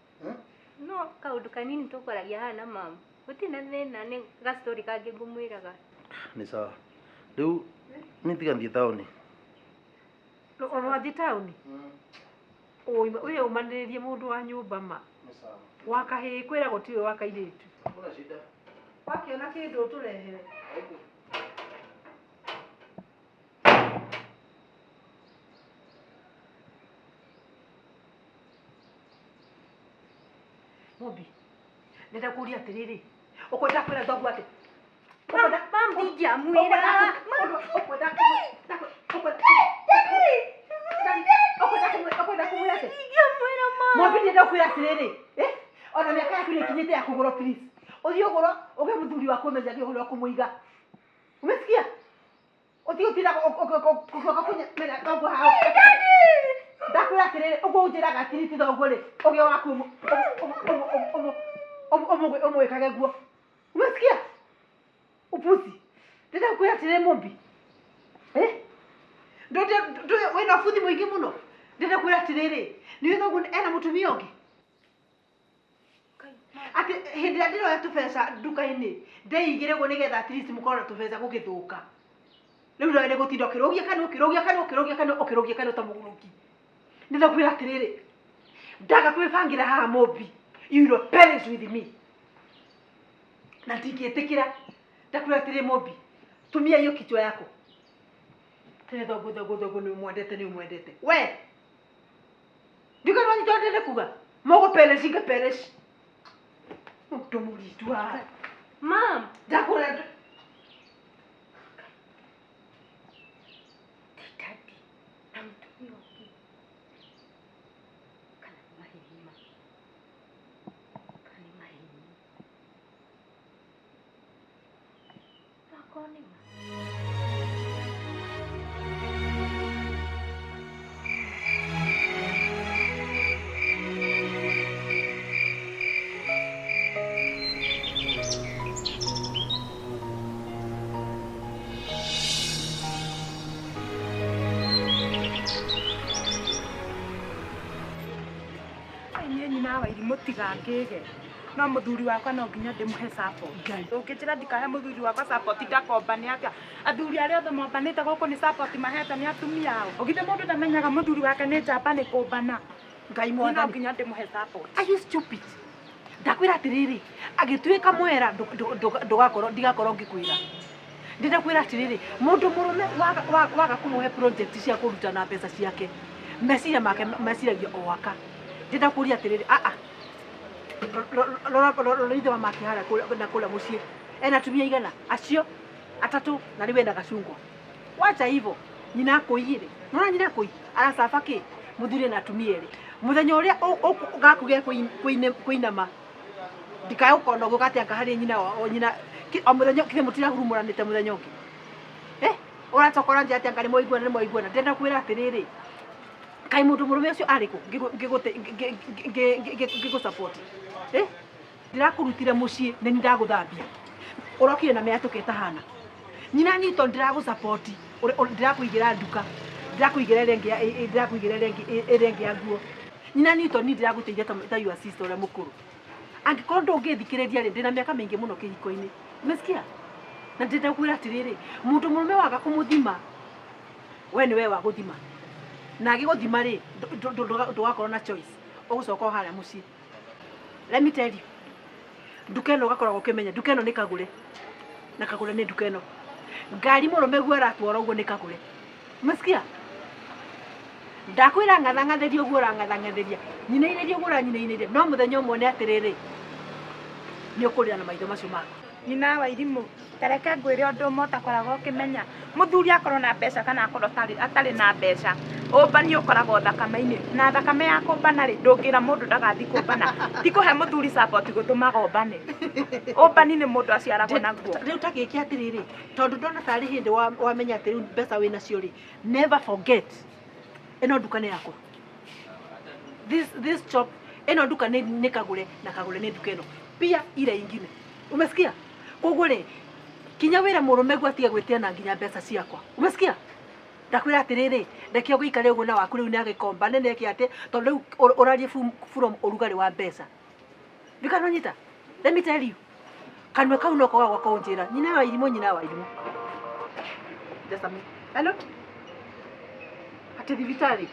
Speaker 3: No kaũndũ kanini tũkwaragia haha na mam. Gũtirĩ na thĩna nĩ gastori kangĩ ngũmwĩraga.
Speaker 1: Nĩ sawa. Rĩu nĩ tiga thiĩ taũni.
Speaker 2: Ũrathiĩ taũni? Ũyũ ũmanĩrĩrie mũndũ wa nyũmba ma.
Speaker 1: Nĩ sawa.
Speaker 2: Wa kahĩĩ kwĩra gũtirĩ wa kairĩtu.
Speaker 1: Hakuna shida.
Speaker 2: Wakĩona kĩndũ ũtũrehere. Mũmbi, ndĩrenda kũũria atĩrĩrĩ, ũkwenda kwĩra thoguo atĩ?
Speaker 3: Mam ndingĩamwĩra.
Speaker 2: Ũkwenda kũmwĩra atĩ?
Speaker 3: Ndingĩamwĩra mam.
Speaker 2: Mũmbi ndĩrenda kwĩra atĩrĩrĩ, eh? Ona mĩaka yaku nĩ ĩkinyĩte ya kũgũrwo please. Ũthiĩ ũgũrwo ũgĩe mũthuri waku ũmenyage ũrĩa ũkũmũiga. Umesikia? Ũtige gũtinda ũgĩũka kũmenya thoguo haha. Ndakwĩra atĩrĩrĩ, ũguo ũnjĩraga atĩrĩrĩ ti thoguo rĩ, ũgĩe waku ũmwĩkage guo. Umesikia? Upuzi. Ndĩrenda kwĩra atĩrĩrĩ Mũmbi. Eh? Wĩna ũbuthi mũingĩ mũno. Ndĩrenda kwĩra atĩrĩrĩ, nĩũĩ thoguo ena mũtumia ũngĩ? Atĩ hĩndĩ ĩrĩa ndĩroya tũbeca nduka-inĩ, ndeigĩre ũguo nĩgetha at least mũkorwo na tũbeca gũgĩthũka. Rĩu nawe nĩ gũtinda ũkĩrũgia kanua, ũkĩrũgia kanua, ũkĩrũgia kanua, ũkĩrũgia kanua ta mũgũrũki. Ndĩrenda kwĩra atĩrĩrĩ, ndaga kwĩbangĩra haha Mũmbi, you will perish with me. Na ndingĩtĩkĩra. Ndakwĩra atĩrĩ Mũmbi, tumia hiyo kichwa yako. Tene thoguo thoguo thoguo nĩ ũmwendete nĩ ũmwendete. We! Ndiũĩ kana wanyita ũrĩa ndĩrenda kuga? Mũgũ perish ngĩ perish. Mũndũ mũritũ haha.
Speaker 3: Mam.
Speaker 2: Ndakwĩra
Speaker 3: Ti daddy na mũtumia ũngĩ. Kana nĩ maheni ma. Kana nĩ maheni. No akorwo nĩ ma.
Speaker 4: Niĩ nyina wa irimũ tigangĩge. No mũthuri wakwa no nginya ndĩmũhe support. Ũngĩnjĩra ndikahe mũthuri wakwa support ndakombane atĩa? Athuri arĩa othe mombanĩte gũkũ nĩ support mahete nĩ atumia ao. Ũgithĩ mũndũ ndamenyaga mũthuri wake nĩ njamba nĩ kũmbana.
Speaker 2: Ngai
Speaker 4: Niĩ no
Speaker 2: mwathani.
Speaker 4: nginya ndĩmũhe support.
Speaker 2: Are you stupid? Ndakwĩra atĩrĩrĩ, agĩtuĩka mwera ndũgakorwo ndigakorwo ngĩkwĩra. Ndĩrenda kwĩra atĩrĩrĩ, mũndũ mũrũme waga kũmũhe project cia kũruta na mbeca ciake, meciria make meciragia o aka. Ndĩrenda kũria atĩrĩrĩ, a rora ithe wa make harĩa na kũrĩa mũciĩ ena atumia igana acio atatũ na rĩu ena gacungwa. Wacha hivyo nyina akũiyire, nona nyina akũi aracaba kĩ mũthuri na atumia erĩ. Mũthenya ũrĩa gaku ge kũinama ndikae gũkona ũguo gatianga harĩ nyina o nyina o mũthenya kĩrĩ mũtirahurumũranĩte mũthenya ũngĩ. Ũracokora njĩra atĩ anga nĩ mwaiguana nĩ mwaiguana. Ndĩrenda kwĩra atĩrĩrĩ, kaĩ mũndũ mũrũme ũcio arĩ kũ ngĩgũ support? Ndĩrakũrutire mũciĩ nĩ niĩ ndagũthambia, ũrokire na mĩatũka ĩtahana. Nyina Newton ndĩragũ support, ndĩrakũigĩra nduka, ndĩrakũigĩra ĩrĩa ĩngĩ ya nguo. Nyina Newton niĩ ndĩragũteithia ta your sister ũrĩa mũkũrũ. Angĩkorwo ndũngĩthikĩrĩria rĩ, ndĩna mĩaka mĩingĩ mũno kĩhiko-inĩ. Umesikia? Na ndĩrenda kwĩra atĩrĩrĩ, mũndũ mũrũme waga kũmũthima, we nĩ we wa gũthima. Na agĩgũthima rĩ, ndũgakorwo na choice. Ũgũcoka o harĩa mũciĩ. Let me tell you, nduka ĩno ũgakoragwo ũkĩmenya, nduka ĩno nĩ kagũre. Na kagũre nĩ nduka ĩno. Ngari mũrũme guo aratwara ũguo nĩ kagũre. Umesikia? Ndakwĩra ng'athang'athĩria ũguo ũrang'athang'athĩria, nyinainĩria ũguo ũranyinainĩria, no mũthenya ũmwe nĩ atĩrĩrĩ, nĩ ũkũrĩra na maitho macio maku.
Speaker 4: Nyina wa irimũ, tareke ngwĩre ũndũ ũmwe ũtakoragwo ũkĩmenya. Mũthuri akorwo na mbeca kana akorwo atarĩ na mbeca, ũmbani ũkoragwo thakame-inĩ. Na thakame ya kũmbana rĩ, ndũngĩra mũndũ ndagathiĩ kũmbana. Ti kũhe mũthuri support gũtũmaga ũmbane. Ũmbani nĩ mũndũ aciaragwo naguo.
Speaker 2: Rĩu ta gĩke atĩrĩrĩ, tondũ ndona tarĩ hĩndĩ wamenya atĩ rĩu mbeca wĩnacio rĩ, never forget ĩno nduka nĩ yakwa. This shop ĩno nduka nĩ kagũre na kagũre nĩ nduka ĩno. Pia ile ingine. Umesikia? Koguo rĩ, kinya wĩra mũrũme guo atige gwĩtia na nginya mbeca ciakwa. Umesikia? Ndakwĩra atĩrĩrĩ, reke ũgĩikare ũguo na waku rĩu nĩ agĩkomba nĩ nĩeke atĩ tondũ rĩu ũrarie from ũrugarĩ wa mbeca. Ndikanonyita. Let me tell you. Kanua kau no koga gwaka ũnjĩra. Nyina wa irimũ, nyina wa irimũ. Just a minute. Hello? Atĩ thibitarĩ?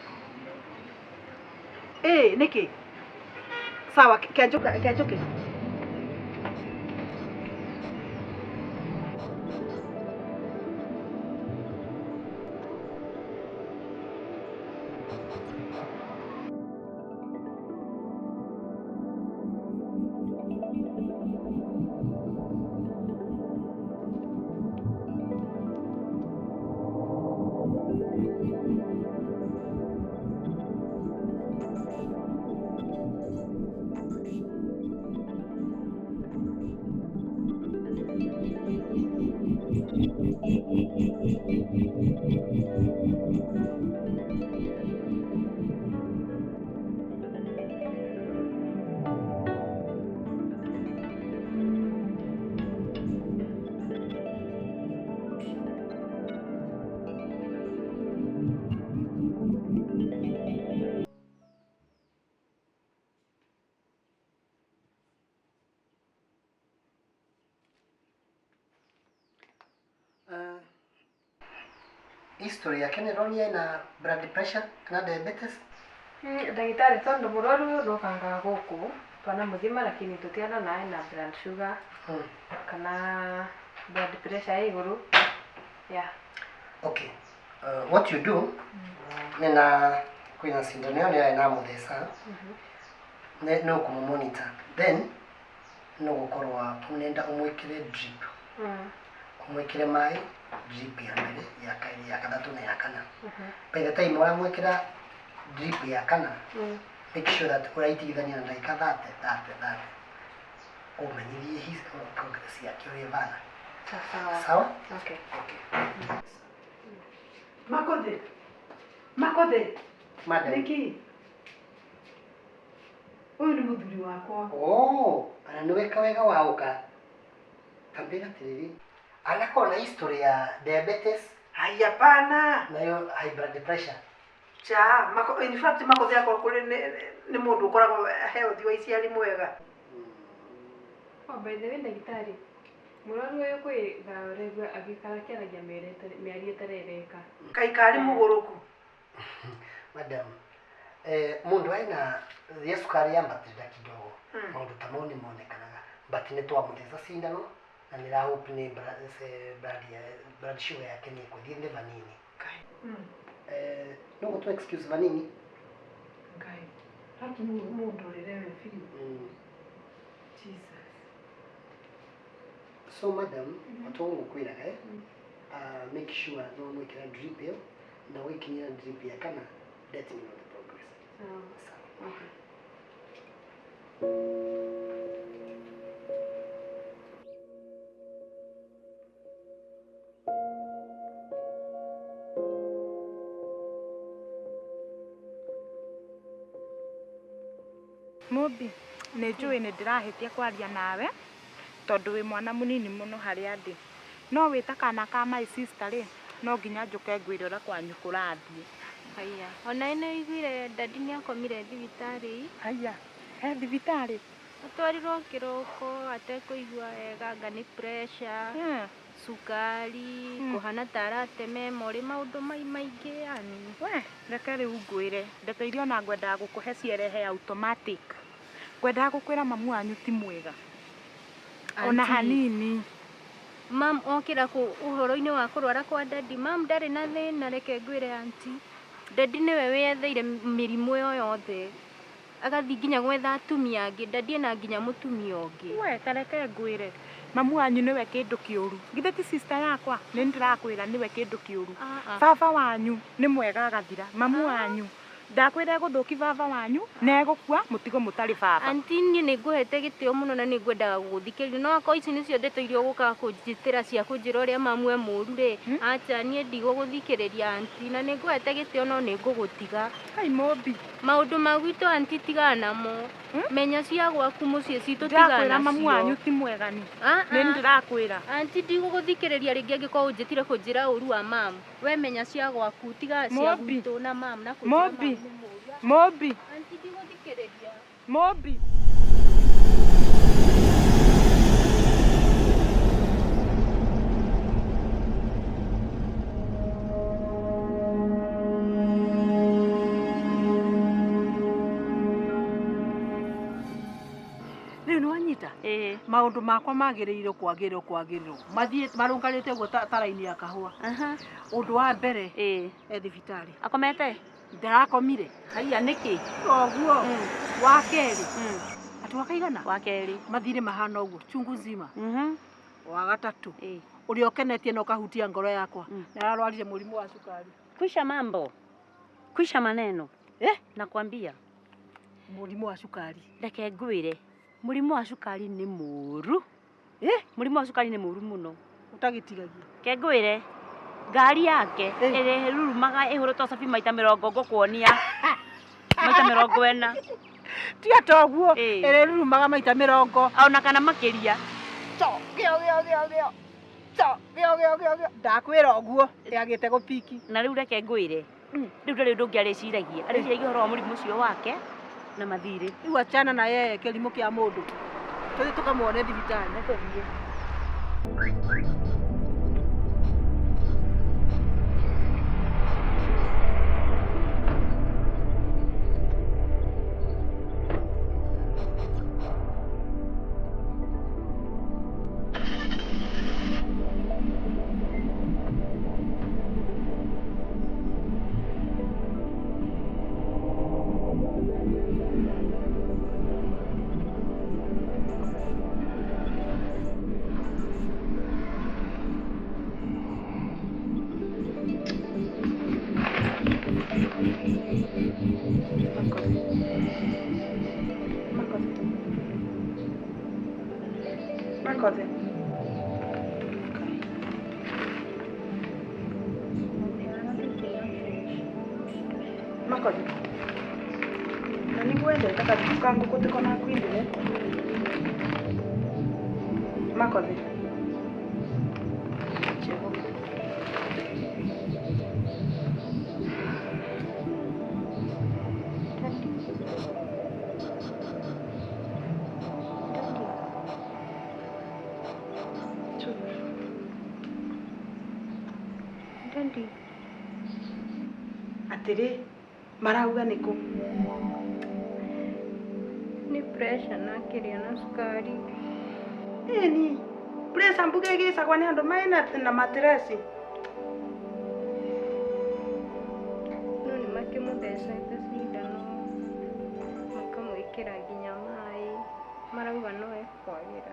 Speaker 2: Nĩkĩ? Sawa, kenjũke.
Speaker 9: History yake nĩ ĩronania ena blood pressure kana diabetes.
Speaker 10: Ndagĩtarĩ tondũ mũrwaru ũyũ ndokangaga gũkũ twanamuthima lakini tũtiarona ena blood sugar kana blood pressure ya igũrũ. Yeah.
Speaker 9: Okay. What you do nina kwĩna sindano ĩyo nĩ ĩnamutheca no kũmũ-monitor then no gũkorwo ũnenda ũmwĩkĩre drip, ũmwĩkĩre maĩ drip ya mbere, ya kerĩ, ya gatatũ na ya kana. By the time ũramwĩkĩra drip ya kana, make sure that ũraitigithania na ndagĩka 30 30 30, ũmenyithie his progress yake ũrĩa ĩbana.
Speaker 10: Sawa.
Speaker 9: Sawa?
Speaker 10: Okay.
Speaker 9: Okay.
Speaker 2: Makothe. Makothe.
Speaker 9: Madam.
Speaker 2: Nĩkĩ? Ũyũ nĩ mũthuri wakwa.
Speaker 9: Oh, ana nĩweka wega waũka. Tambĩra atĩrĩrĩ, anakorwo na history ya diabetes.
Speaker 2: Ai, hapana.
Speaker 9: Nayo high blood pressure.
Speaker 2: Cha, mako, in fact Makothe akorwo kũrĩ nĩ mũndũ ũkoragwo healthy wa ici arĩ mwega.
Speaker 10: Oh, by the way ndagĩtarĩ, mũrwaru ũyũ kwĩ thaa ũraigua agĩikara akĩaragia mĩario ĩtarereka.
Speaker 2: Kaikarĩ mũgũrũku.
Speaker 9: Madam, mũndũ ena ya cukari yambatĩrĩra kidogo, maũndũ ta mau nĩ monekanaga, but nĩ twamũtheca cindano Na nä ra hope nä blood sugar yake nä ĩkũthiĩ thĩ vanini. No gå tå excuse vanini.
Speaker 2: Ngai. Haki mũndũrĩre we biũ. Jesus.
Speaker 9: So madam, otoguo ngũkwĩraga eh, make sure no mwĩkĩra drip ĩyo na wĩkinyĩra drip ya kana, let me know the progress. Sawa.
Speaker 10: Okay.
Speaker 4: Mũmbi, nĩ njũĩ nĩ ndĩrahĩtia kwaria nawe tondũ wĩ mwana mũnini mũno harĩa ndĩ, no wĩ ta kana ka my sister rĩ, no nginya njũke ngwĩre ũrĩa kwanyu kũrathiĩ.
Speaker 3: Haya, ona nĩ ũiguire dadi nĩ akomire thibitarĩ?
Speaker 4: Haya, he thibitarĩ?
Speaker 3: Atwarirwo kĩroko atekũigua wega, anga nĩ pressure, cukari, kũhana ta arateme morĩ, maũndũ mai maingĩ yani.
Speaker 4: We, reke rĩu ngwĩre ndeto iria ona ngwendaga gũkũhe cierehe automatic. Ngwendaga gũkwĩra mamu wanyu ti mwega ona
Speaker 3: Auntie.
Speaker 4: hanini.
Speaker 3: Mam okĩra kũ ũhoro-inĩ wa kũrwara kwa dadi, mam ndarĩ na thĩna, reke ngwĩre auntie. Dadi nĩwe wĩyetheire mĩrimũ ĩyo yothe, agathiĩ nginya gwetha atumia angĩ. Dadi ena nginya mũtumia ũngĩ.
Speaker 4: We, ta reke ngwĩre mamu wanyu nĩwe kĩndũ kĩũru. Githĩ ti sister yakwa? Nĩ ndĩrakwĩra nĩwe kĩndũ kĩũru. Baba wanyu nĩ mwega agathira. Mamu wanyu ndakwĩra egũthũki baba wanyu na egũkua mũtigo mũtarĩ baba.
Speaker 3: Auntie, niĩ nĩ ngũhete gĩtĩo mũno na nĩ ngwendaga gũgũthikĩrĩria, no akorwo ici nĩcio ndeto iria ũgũkaga kũnjĩtĩra cia kũnjĩra ũrĩa mamu e mũũru rĩ, acha, niĩ ndigũgũthikĩrĩria auntie, na nĩ ngũhete gĩtĩo no nĩ ngũgũtiga.
Speaker 4: Hai Mũmbi.
Speaker 3: Maũndũ ma gwitũ auntie tigana namo, menya cia gwaku mũciĩ citũ tigana
Speaker 4: Ndĩrakwĩra mamu
Speaker 3: nacio.
Speaker 4: wanyu ti mwega ni.
Speaker 3: Ah,
Speaker 4: Nĩ
Speaker 3: ah.
Speaker 4: ndĩrakwĩra.
Speaker 3: Auntie, ndigũgũthikĩrĩria rĩngĩ angĩkorwo ũnjĩtire kũnjĩra ũru wa mamu. We menya cia gwaku, tiga cia
Speaker 4: Mũmbi.
Speaker 3: gwitũ na mamu na kũnjĩra
Speaker 4: Mũmbi.
Speaker 3: mamu nĩ mũũru.
Speaker 4: Mũmbi.
Speaker 3: Auntie, ndigũthikĩrĩria.
Speaker 4: Mũmbi.
Speaker 2: Rĩu nĩ wanyita maũndũ makwa magĩrĩirwo kwagĩrĩrwo kwagĩrĩrwo mathiĩ marũngarĩte ũguo ta raini ya kahũa. Ũndũ wa mbere, e thibitarĩ.
Speaker 5: Akomete?
Speaker 2: Ndarakomire.
Speaker 5: Haiya, nĩkĩ?
Speaker 2: Oguo. Wa kerĩ, atĩ wakaigana?
Speaker 5: Wa kerĩ.
Speaker 2: Mathirĩ mahana ũguo chungu nzima. Wa gatatũ, ũrĩa ũkenetie na ũkahutia ngoro yakwa, nĩ ararwarire mũrimũ wa cukari.
Speaker 5: Kwisha mambo, kwisha maneno.
Speaker 2: Eh?
Speaker 5: Nakwambia.
Speaker 2: Mũrimũ wa cukari.
Speaker 5: Reke ngwĩre, mũrimũ wa cukari nĩ mũũru.
Speaker 2: Eh?
Speaker 5: Mũrimũ wa cukari nĩ mũũru mũno.
Speaker 2: Ũtagĩtigagia.
Speaker 5: Reke ngwĩre, ngari yake ĩrĩa ĩrurumaga ĩhũrĩtwo cabi maita mĩrongo ngũkuonia. Maita 40.
Speaker 2: Tiga toguo, ĩrĩa ĩrurumaga maita 40.
Speaker 5: Ona kana makĩria.
Speaker 2: To, gĩo gĩo gĩo gĩo. To, gĩo gĩo gĩo gĩo. Ndakwĩra ũguo, yagĩte gũpiki.
Speaker 5: Na rĩu reke ngwĩre, rĩu ndarĩ ũndũ ũngĩ arĩciragia. Arĩciragia ũhoro wa mũrimũ ũcio wake na mathirĩ.
Speaker 2: Rĩu achana na yeye kĩrimũ kĩa mũndũ. Tũthiĩ tũkamuone thibitarĩ.
Speaker 5: Tũthiĩ.
Speaker 4: Makothi. Makothi. Na nĩngwendete gathuku ka ngũkũ tiko na ngwindire. Makothi. Jehova.
Speaker 3: Daddy.
Speaker 4: Atĩrĩ, marauga nĩkũ?
Speaker 3: Nĩ pressure na kĩrĩa na cukari.
Speaker 4: Ĩni, Pressure mbuge igicagwa ni andu maina na matiresi.
Speaker 3: No nĩ makĩmũthecete cindano makamwĩkĩra nginya maĩ marauga no ekwagĩra.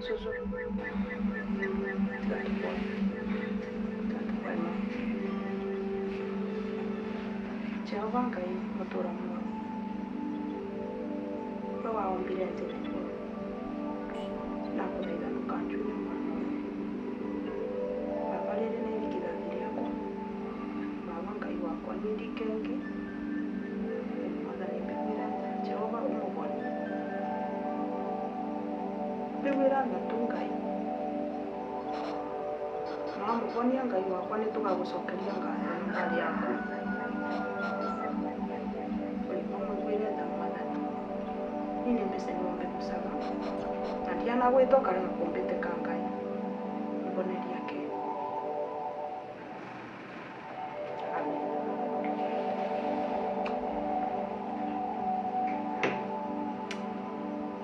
Speaker 4: Suzu tiga tũkone. Tiga tũkone. Jehova Ngai mũtũra muoyo we waombire thĩ na igũrũ ndakũthaitha ndũkanjune mwana ũyũ. Baba rĩrĩ nĩ irigithathi rĩakwa baba Ngai wakwa niĩ ndikenge Mwathani mbiguĩra tha Jehova ũmũhonie mbiguĩra tha tu Ngai na wamũhonia Ngai wakwa nĩ tũgagũcokeria ngatho na mbarĩ yaku ũrĩma mũiguĩre tha Mwathani niĩ nĩ mbeca ng'ombe gucaga na ndiana gwĩta ũkarega kũmbĩtĩka Ngai mboneria ke. Amen.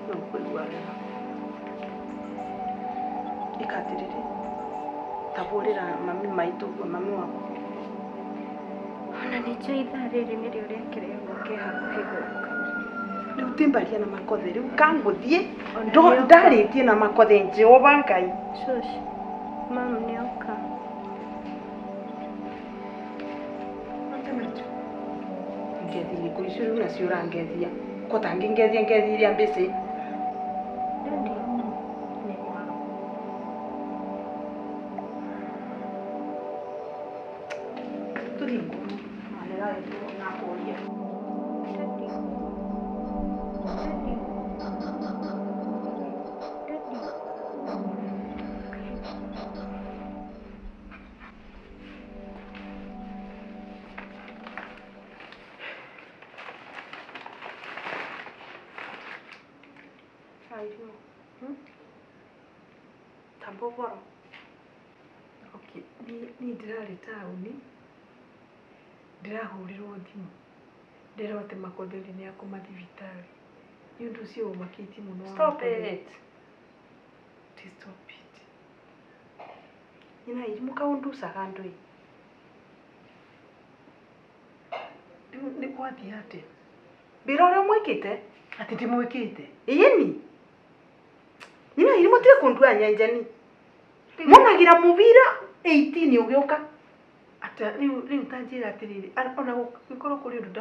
Speaker 4: No kũigua wega ika atĩrĩrĩ tabũrĩra mami maitũ ũguo mami waku.
Speaker 3: Ona nĩnjũĩ ithaa rĩrĩ nĩrĩo rĩake rĩa gũka hakuhĩ gũka.
Speaker 4: Rĩu timbaria na makothe rĩu kangũthiĩ ndarĩtie na makothe Jehova Ngai.
Speaker 3: Shush, mam nĩoka.
Speaker 4: Ngethi irĩkũ icio rĩu nacio ũrangethia ko tangĩngethia ngethi iria mbĩcĩ.
Speaker 3: Daddy.
Speaker 4: Tũthiĩ ngũrũ nakũria.
Speaker 3: Daddy. Daddy. Daddy.
Speaker 4: Aiyo. Tamba ũhoro.
Speaker 2: Okay, niĩ ndĩrarĩ taũni ndĩrahũrĩrwo thimũ ndĩrwo atĩ Makotheri nĩ akoma thibitarĩ nĩ ũndũ ũcio ũmakĩtie mũno wa
Speaker 4: Stop
Speaker 2: Makotheri.
Speaker 4: it.
Speaker 2: Ti stop it.
Speaker 4: Nyina irimũ kaũnducaga andũ ĩ.
Speaker 2: Rĩu nĩ gwathiĩ atĩa?
Speaker 4: Mbĩra ũrĩa ũmwĩkĩte.
Speaker 2: Atĩ ndĩmwĩkĩte?
Speaker 4: Ĩni. Nyina irimũ tiga kũndua nyenjeni. Monagira mũbira 18 ũgĩũka.
Speaker 2: Ata rĩu rĩu ta njĩra atĩrĩrĩ ona gũkorwo kũrĩ ũndũ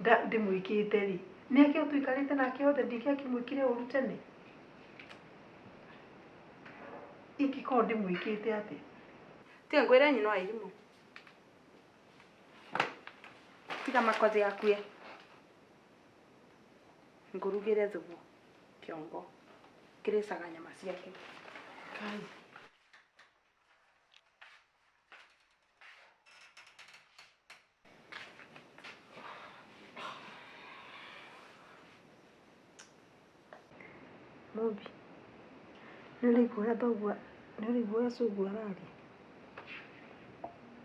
Speaker 2: ndĩmwĩkĩte rĩ nĩ akĩo tũikarĩte nake othe ndingĩakĩmwĩkire ũru tene ingĩkorwo ndĩmwĩkĩte atĩa?
Speaker 4: Tiga ngwĩre nyina wa irimũ. Tiga makothi akue. Ngũrugĩre thubu kĩongo kĩrĩcaga nyama ciake.
Speaker 2: Kai. Mũmbi, nĩ ũraigua ũrĩa thoguo nĩ ũraigua ũrĩa cũguo araria?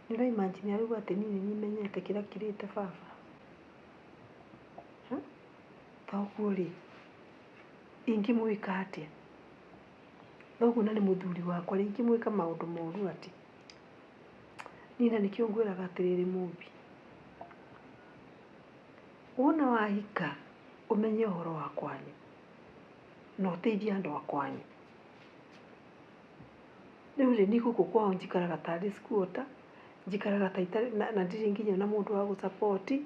Speaker 2: Nĩ ũraimagine arauga atĩ niĩ nĩ niĩ menyete kĩrĩa kĩrĩte baba? Thoguo rĩ, ingĩmwĩka atĩa? Thoguo na nĩ mũthuri wakwa rĩ, ingĩmwĩka maũndũ moru atĩa? Niĩ na nĩkĩo ngwĩraga atĩrĩrĩ Mũmbi, wona wahika ũmenye ũhoro wa kwanyu na ũteithie andũ a kwanyu. Rĩu rĩ niĩ gũkũ kwao njikaraga tarĩ squatter, njikaraga ta itarĩ na ndirĩ nginya na mũndũ wa gũcapoti.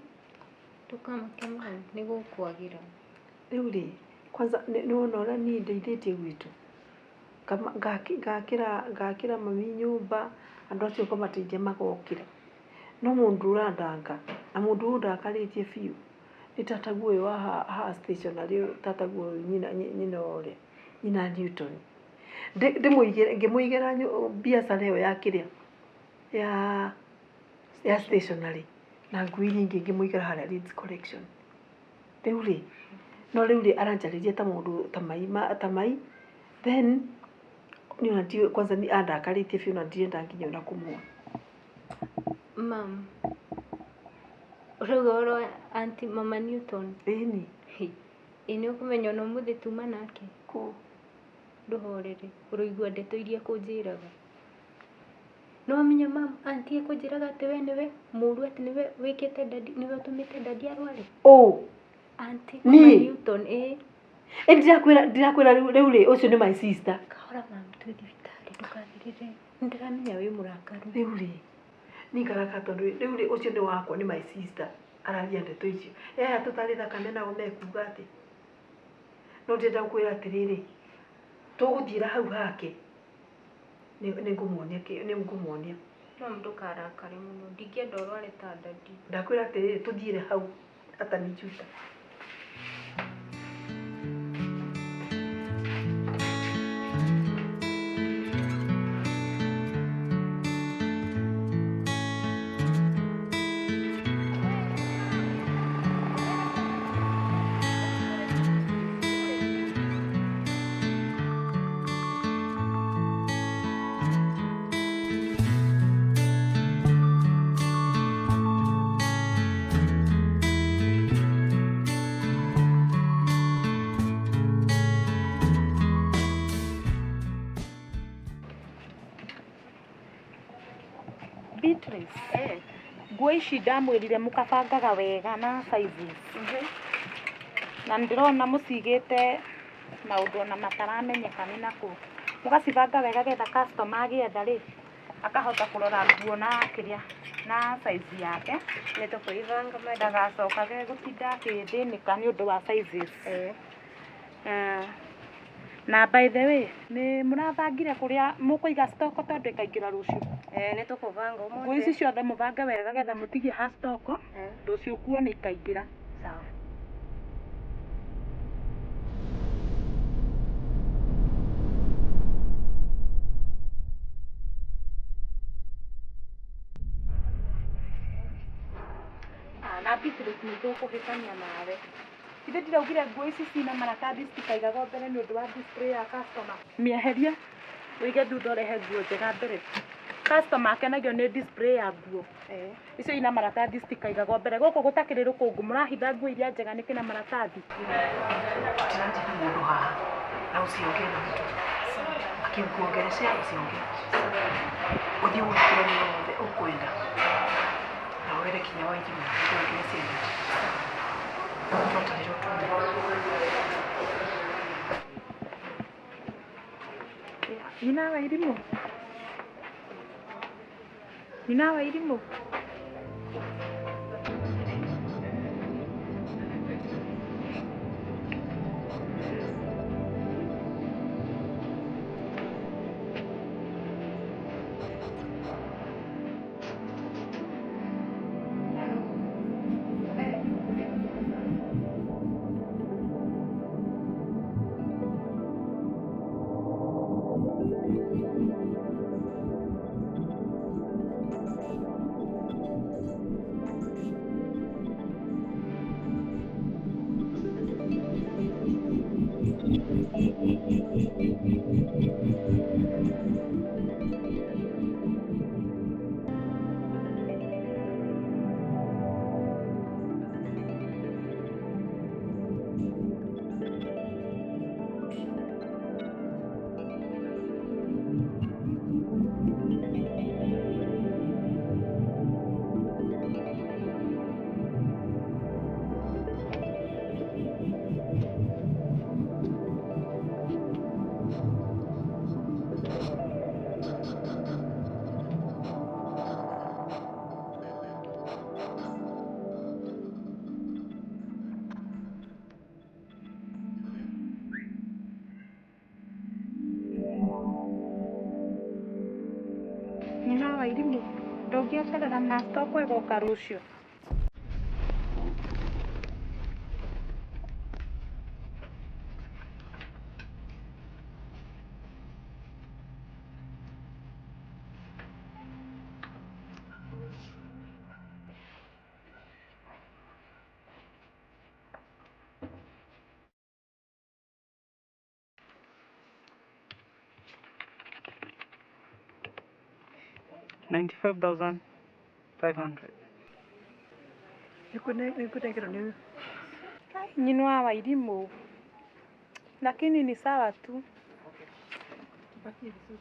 Speaker 3: Ndũkamake mam, nĩ gũkwagĩra.
Speaker 2: Rĩu rĩ kwanza nĩ wona ũrĩa niĩ ndeithĩtie gwitũ ngakĩra mami nyũmba andũ acio ngamateithia magokĩra no mũndũ ũrandanga na mũndũ ũyũ ũndakarĩtie biũ nĩ tataguo ũyũ wa haha stationery tataguo ũyũ nyina ũrĩa nyina Newton. Ngĩmũigĩra biacara ĩyo ya kĩrĩa ya stationery na nguo iria ingĩ ngĩmũigĩra harĩa Leeds Collection. Rĩu rĩ no rĩu rĩ aranjarĩria ta mũndũ ta mai then niĩ ona ndiũĩ kwanza nĩ andakarĩtie biũ na ndirenda nginya ona kũmuona.
Speaker 3: Mam, ũrauga ũhoro wa aunty mama Newton?
Speaker 2: Ĩni.
Speaker 3: Hĩ, Ĩ nĩ ũkũmenya ona ũmũthĩ tuma nake.
Speaker 2: Kũ?
Speaker 3: Ndũhorere, ũroigua ndeto iria kũnjĩraga. No wamenya mam, auntie ekũnjĩraga atĩ we nĩwe mũru, atĩ nĩwe wĩkĩte dadi, nĩwe ũtũmĩte dadi arware.
Speaker 2: Ũ?
Speaker 3: Auntie
Speaker 2: Niĩ?
Speaker 3: Mama Newton, ĩ.
Speaker 2: Ĩ ndirakwĩra rĩu rĩ ũcio nĩ my sister.
Speaker 3: Kahora mam, twĩ thibitarĩ ndũkanĩrĩre. Nĩndĩramenya wĩ mũrakaru.
Speaker 2: Rĩu rĩ ningaraka tondũ rĩu rĩ ũcio nĩ wakwa, nĩ my sister araria ndeto icio. Aya tũtarĩ thakame nao mekuga atĩ. No ndĩrenda gũkwĩra atĩrĩrĩ, tũgũthiĩra hau hake. Nĩngũmuonia nĩngũmuonia.
Speaker 3: Mam, ndũkarakare mũno, ndingĩenda ũrware ta dadi.
Speaker 2: Ndakwĩra atĩrĩrĩ, tũthiĩre hau atanijuta.
Speaker 4: Beatrice, nguo ici ndamwĩrire mũkabangaga wega na sizes. Na ndĩrona mũcigĩte maũndũ ona mataramenyeka nĩ nakũ. Mũgacibanga wega getha customer agĩetha rĩ, akahota kũrora nguo na kĩrĩa na size yake.
Speaker 10: Nĩtũkũibanga madam.
Speaker 4: Ndagacokage gũtinda akĩthĩnĩka nĩ ũndũ wa sizes. Na by the way, nĩ mũrabangire kũrĩa mũkũiga stock tondũ ĩkaingĩra rũciũ?
Speaker 10: Nĩtũkũbanga ũmũthĩ.
Speaker 4: Nguo ici ciothe mũbange wega getha mũtigie ha stock, rũciũ nguo nĩ ikaingĩra.
Speaker 10: Sawa.
Speaker 4: Na Beatrice nĩ tũkũhĩtania nawe. Ithe ndiraugire nguo ici cina maratathi citikaigagwo mbere nĩ ũndũ wa display ya customer. Mĩeherie ũige thutha ũrehe nguo njega mbere. Customer akenagio nĩ display ya nguo. Icio ina maratathi citikaigagwo mbere. Gũkũ gũtakĩrĩ rũkũngũ mũrahitha nguo iria njega nĩkĩ na maratathi?
Speaker 2: Tũtiranjia na mũndũ haha na usiongee na mtu. Akikuongeleshea usiongee. Ũthiĩ wone kũrĩa wothe ũkwenda. Na wĩre kinya Wairimu akuongerecia ndadi. Twatarĩrwo tume.
Speaker 4: Nyina wa Irimũ. Nyina wa Irimũ. Nyina wa Irimũ, ndũngĩeterera na stock ĩgoka rũciũ?
Speaker 6: $95,500.
Speaker 2: Nĩkũnengerwo nĩ ũyũ.
Speaker 4: Nyina wa Wairimũ. Lakini ni sawa tu.
Speaker 2: Tupakie vizuri.